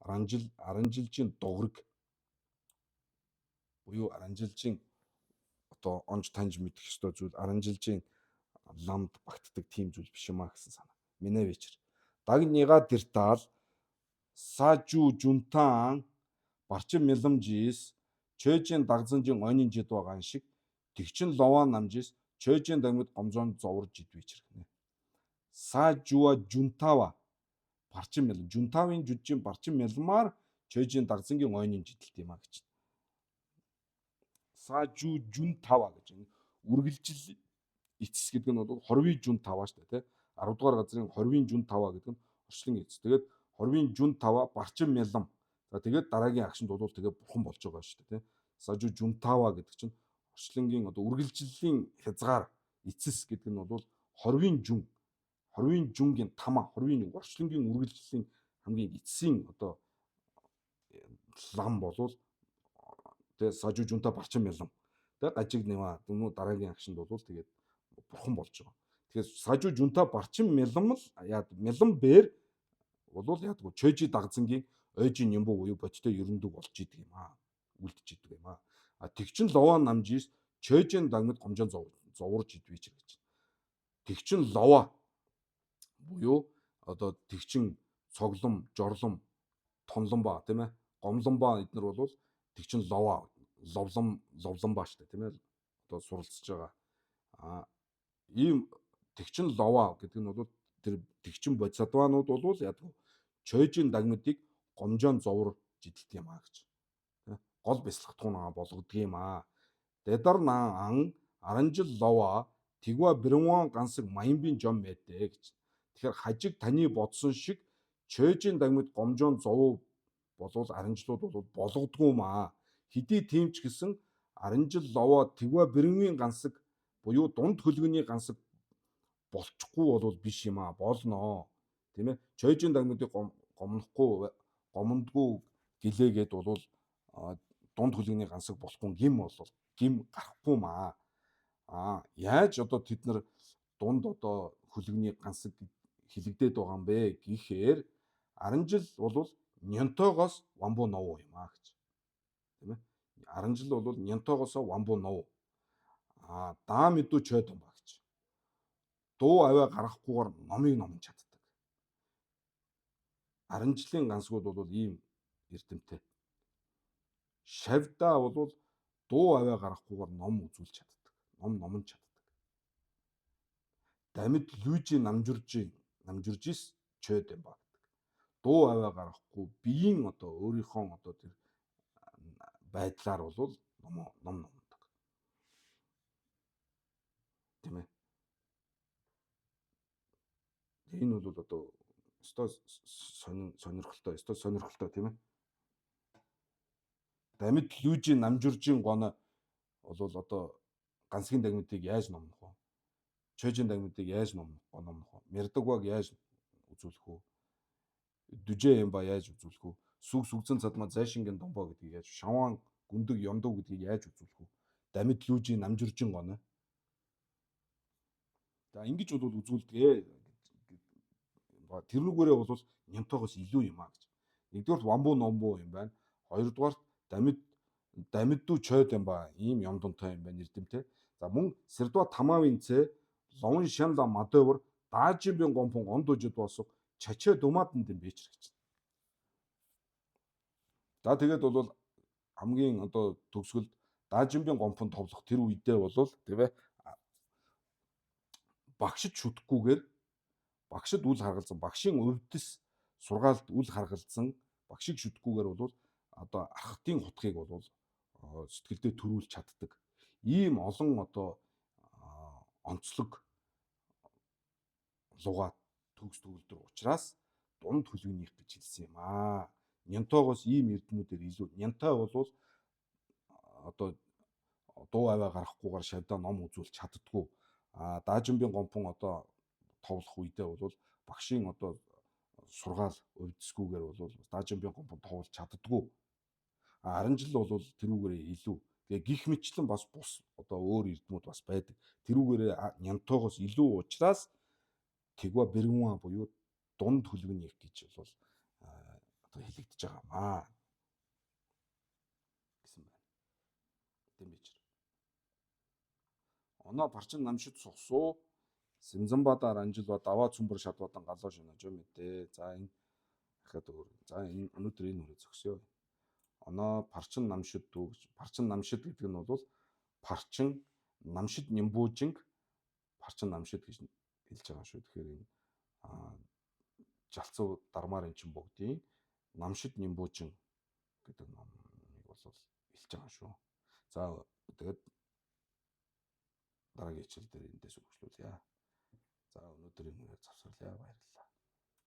[SPEAKER 1] Аранжил аранжилжин догрог буюу аранжилжин одоо онж таньж мэдэх ёстой зүйл аранжилжин ламд багтдаг тийм зүйл биш юм а гэсэн санаа. Минэ вечер. Даг нига дэртал сажу жунтан барчин миламжис чойжин дагзанжин ойнын жид байгаа шиг тэгчин лован намжис чойжин дагмид гомзон зовор жид вечер гинэ. Сажуа жунтава барчин милам жунтавын жүжин барчин миламар чойжин дагзангийн ойнын жидэлт юм а гэж. Сажу жунтава гэж энэ үргэлжил эцэс гэдэг нь бол хорвын жун таваа шүү дээ тий. 10 дугаар газрын хорвын жун таваа гэдэг нь орчлон эцэс. Тэгээд хорвын жун таваа барчин мялам. За тэгээд дараагийн агшинд бол тэгээд бурхан болж байгаа шүү дээ тий. Сажу жун таваа гэдэг чинь орчлонгийн одоо үргэлжлэлийн хязгаар эцэс гэдэг нь бол хорвын жун. Хорвын жунгийн тамаа, хорвын орчлонгийн үргэлжлэлийн хамгийн эцсийн одоо лам болвол тэгээ сажу жунта барчин мялам. Тэгээ гажиг нэмаа дүнүү дараагийн агшинд бол тэгээд бурхан болж байгаа. Тэгэхээр сажу жунта барчин мялам л яад мялам бэр болвол яадгүй чойжи дагзангийн ойжин нэмбүү буюу бодтой ерөндөг болж идэг юм аа. Үлдэж идэг юм аа. А тэгчин ловоо намжис чойжин дагмид гомжон зовурж идвич гэж. Тэгчин ловоо буюу одоо тэгчин цоглом, жорлом, тонломбаа тийм ээ. Гомломбаа эднэр бол тэгчин ловоо, ловлом, ловломбаа штэ тийм ээ. Одоо суралцж байгаа. А ийм тэгчин ловоо гэдэг нь бол тэр тэгчин бодисадванууд бол ядгүй чойжин дагмидыг гомжон зовор жидэлт юм аа гэж. Гол бяцлах туунаа болгодог юм аа. Дэдар наан аранжил ловоо тэгва бэрван гансаг маянбын жом мэдээ гэж. Тэгэхээр хажиг таны бодсон шиг чойжин дагмид гомжон зовоо болвол аранжлууд бол болгодгоо маа. Хэдий тийм ч гэсэн аранжил ловоо тэгва бэрвийн гансаг буюу дунд хөлгөний гансаг болчихгүй бол биш юм аа болноо. Тийм ээ. Чойжин дагмидыг гомнохгүй гомондгүй гэлээгээд бол дунд хөлгөний гансаг болохгүй гим бол гим гарахгүй маа. Аа яаж одоо тэд нар дунд одоо хөлгөний гансаг хилэгдээд байгаа юм бэ гэхээр аранжил бол нянтойгоос вамбу новуу юм аа гэж. Тийм ээ. Аранжил бол нянтойгоос вамбу новуу. Аа даа мэдүү чойд юм ба гэж. Дуу аваа гаргахгүйгээр номыг номон чаддаг. Аранжлын гансгууд бол ийм эрдэмтэй. Шавьдаа бол дуу аваа гаргахгүйгээр ном үзүүлж чаддаг. Ном номон чаддаг. Дамид лүүжи намжуржи намжуржис чойд юм ба гэдэг. Дуу аваа гаргахгүй биеийн одоо өөрийнхөө одоо тэр байдлаар бол ном ном номдог. Тийм ээ. Энэ бол одоо өстой сонирхолтой, өстой сонирхолтой тийм ээ. Дамид лүүжи намжуржин гоно бол одоо гансгийн дагмидыг яаж номнох вэ? Чойжин дагмидыг яаж номнох номнох вэ? Мэрдэгваг яаж үзүүлэх вэ? Дүжээ юм ба яаж үзүүлэх вэ? Сүг сүгзэн цадмаа зайшингийн домбо гэдгийг яаж шаван гүндэг ёмдог гэдгийг яаж үзүүлэх вэ? Дамид лүүжи намжуржин гоно. За ингэж бол үзүүлдэг. Тэрнүүгээрээ бол нямтоогоос илүү юм а гэж. Нэгдүгээрт вамбу номбу юм байна. Хоёрдугаарт дамид дамиддүү чойд юм ба ийм юмдунтай юм байна эрдэмтэй. За мөн сэрдва тамаавын цэ ловн шамла мадовр даажинбын гомпон ондожид босго чачээ думааданд юм бич гэж. За тэгээд бол хамгийн одоо төгсгөлд даажинбын гомпон товлох тэр үедээ бол тийм ээ багшид шүтгэхгүйгээр Багшид үл харгалзан, багшийн увдис сургаалд үл харгалзан, багшийг шүтгэхгүйгээр бол одоо архтын хутгийг бол сэтгэлдээ төрүүлж чаддаг. Ийм олон одоо онцлог лугаа төгс төгөлдөр учраас дунд хөлгөнийх гэж хэлсэн юм аа. Нянтоогоос ийм эрдмүүдээр илүү. Нянтай бол одоо дуу аваа гарахгүйгээр шавдаа ном үзүүлж чаддгүй. А Даажинбын гомпон одоо товлох үедээ бол багшийн одоо сургаал увдисгүйгээр бол Даажинбын гомпон товлж чаддгүй. А Аранжил бол тэрүүгээрээ илүү. Тэгээ гих мэтлэн бас бус одоо өөр эрдмүүд бас байдаг. Тэрүүгээрээ нянтоогоос илүү учраас Тэгва бэргүн буюу дунд хөлгөнийх гэж бол одоо хэлэгдэж байгаа юм аа гэсэн байна. Дэмбичэр. Оноо барчин намшид сухсуу Симзамбада ранжил ба даваа цүмбэр шадвадан галуу шинаж мэдээ. За энэ ахад өөр. За энэ өнөөдөр энэ хүрээ зөксөө. Оноо парчин намшид дүү гэж. Парчин намшид гэдэг нь бол парчин намшид нямбуужинг парчин намшид гэж хэлж байгаа шүү. Тэгэхээр энэ жалцуу дармаар эн чин богдын намшид нямбуужин гэдэг номыг бол хэлж байгаа шүү. За тэгээд дараагийн хичээл дээр эндээс үргэлжлүүлье. За өнөөдөр энэ хүрээр завсарлаа. Баярлалаа.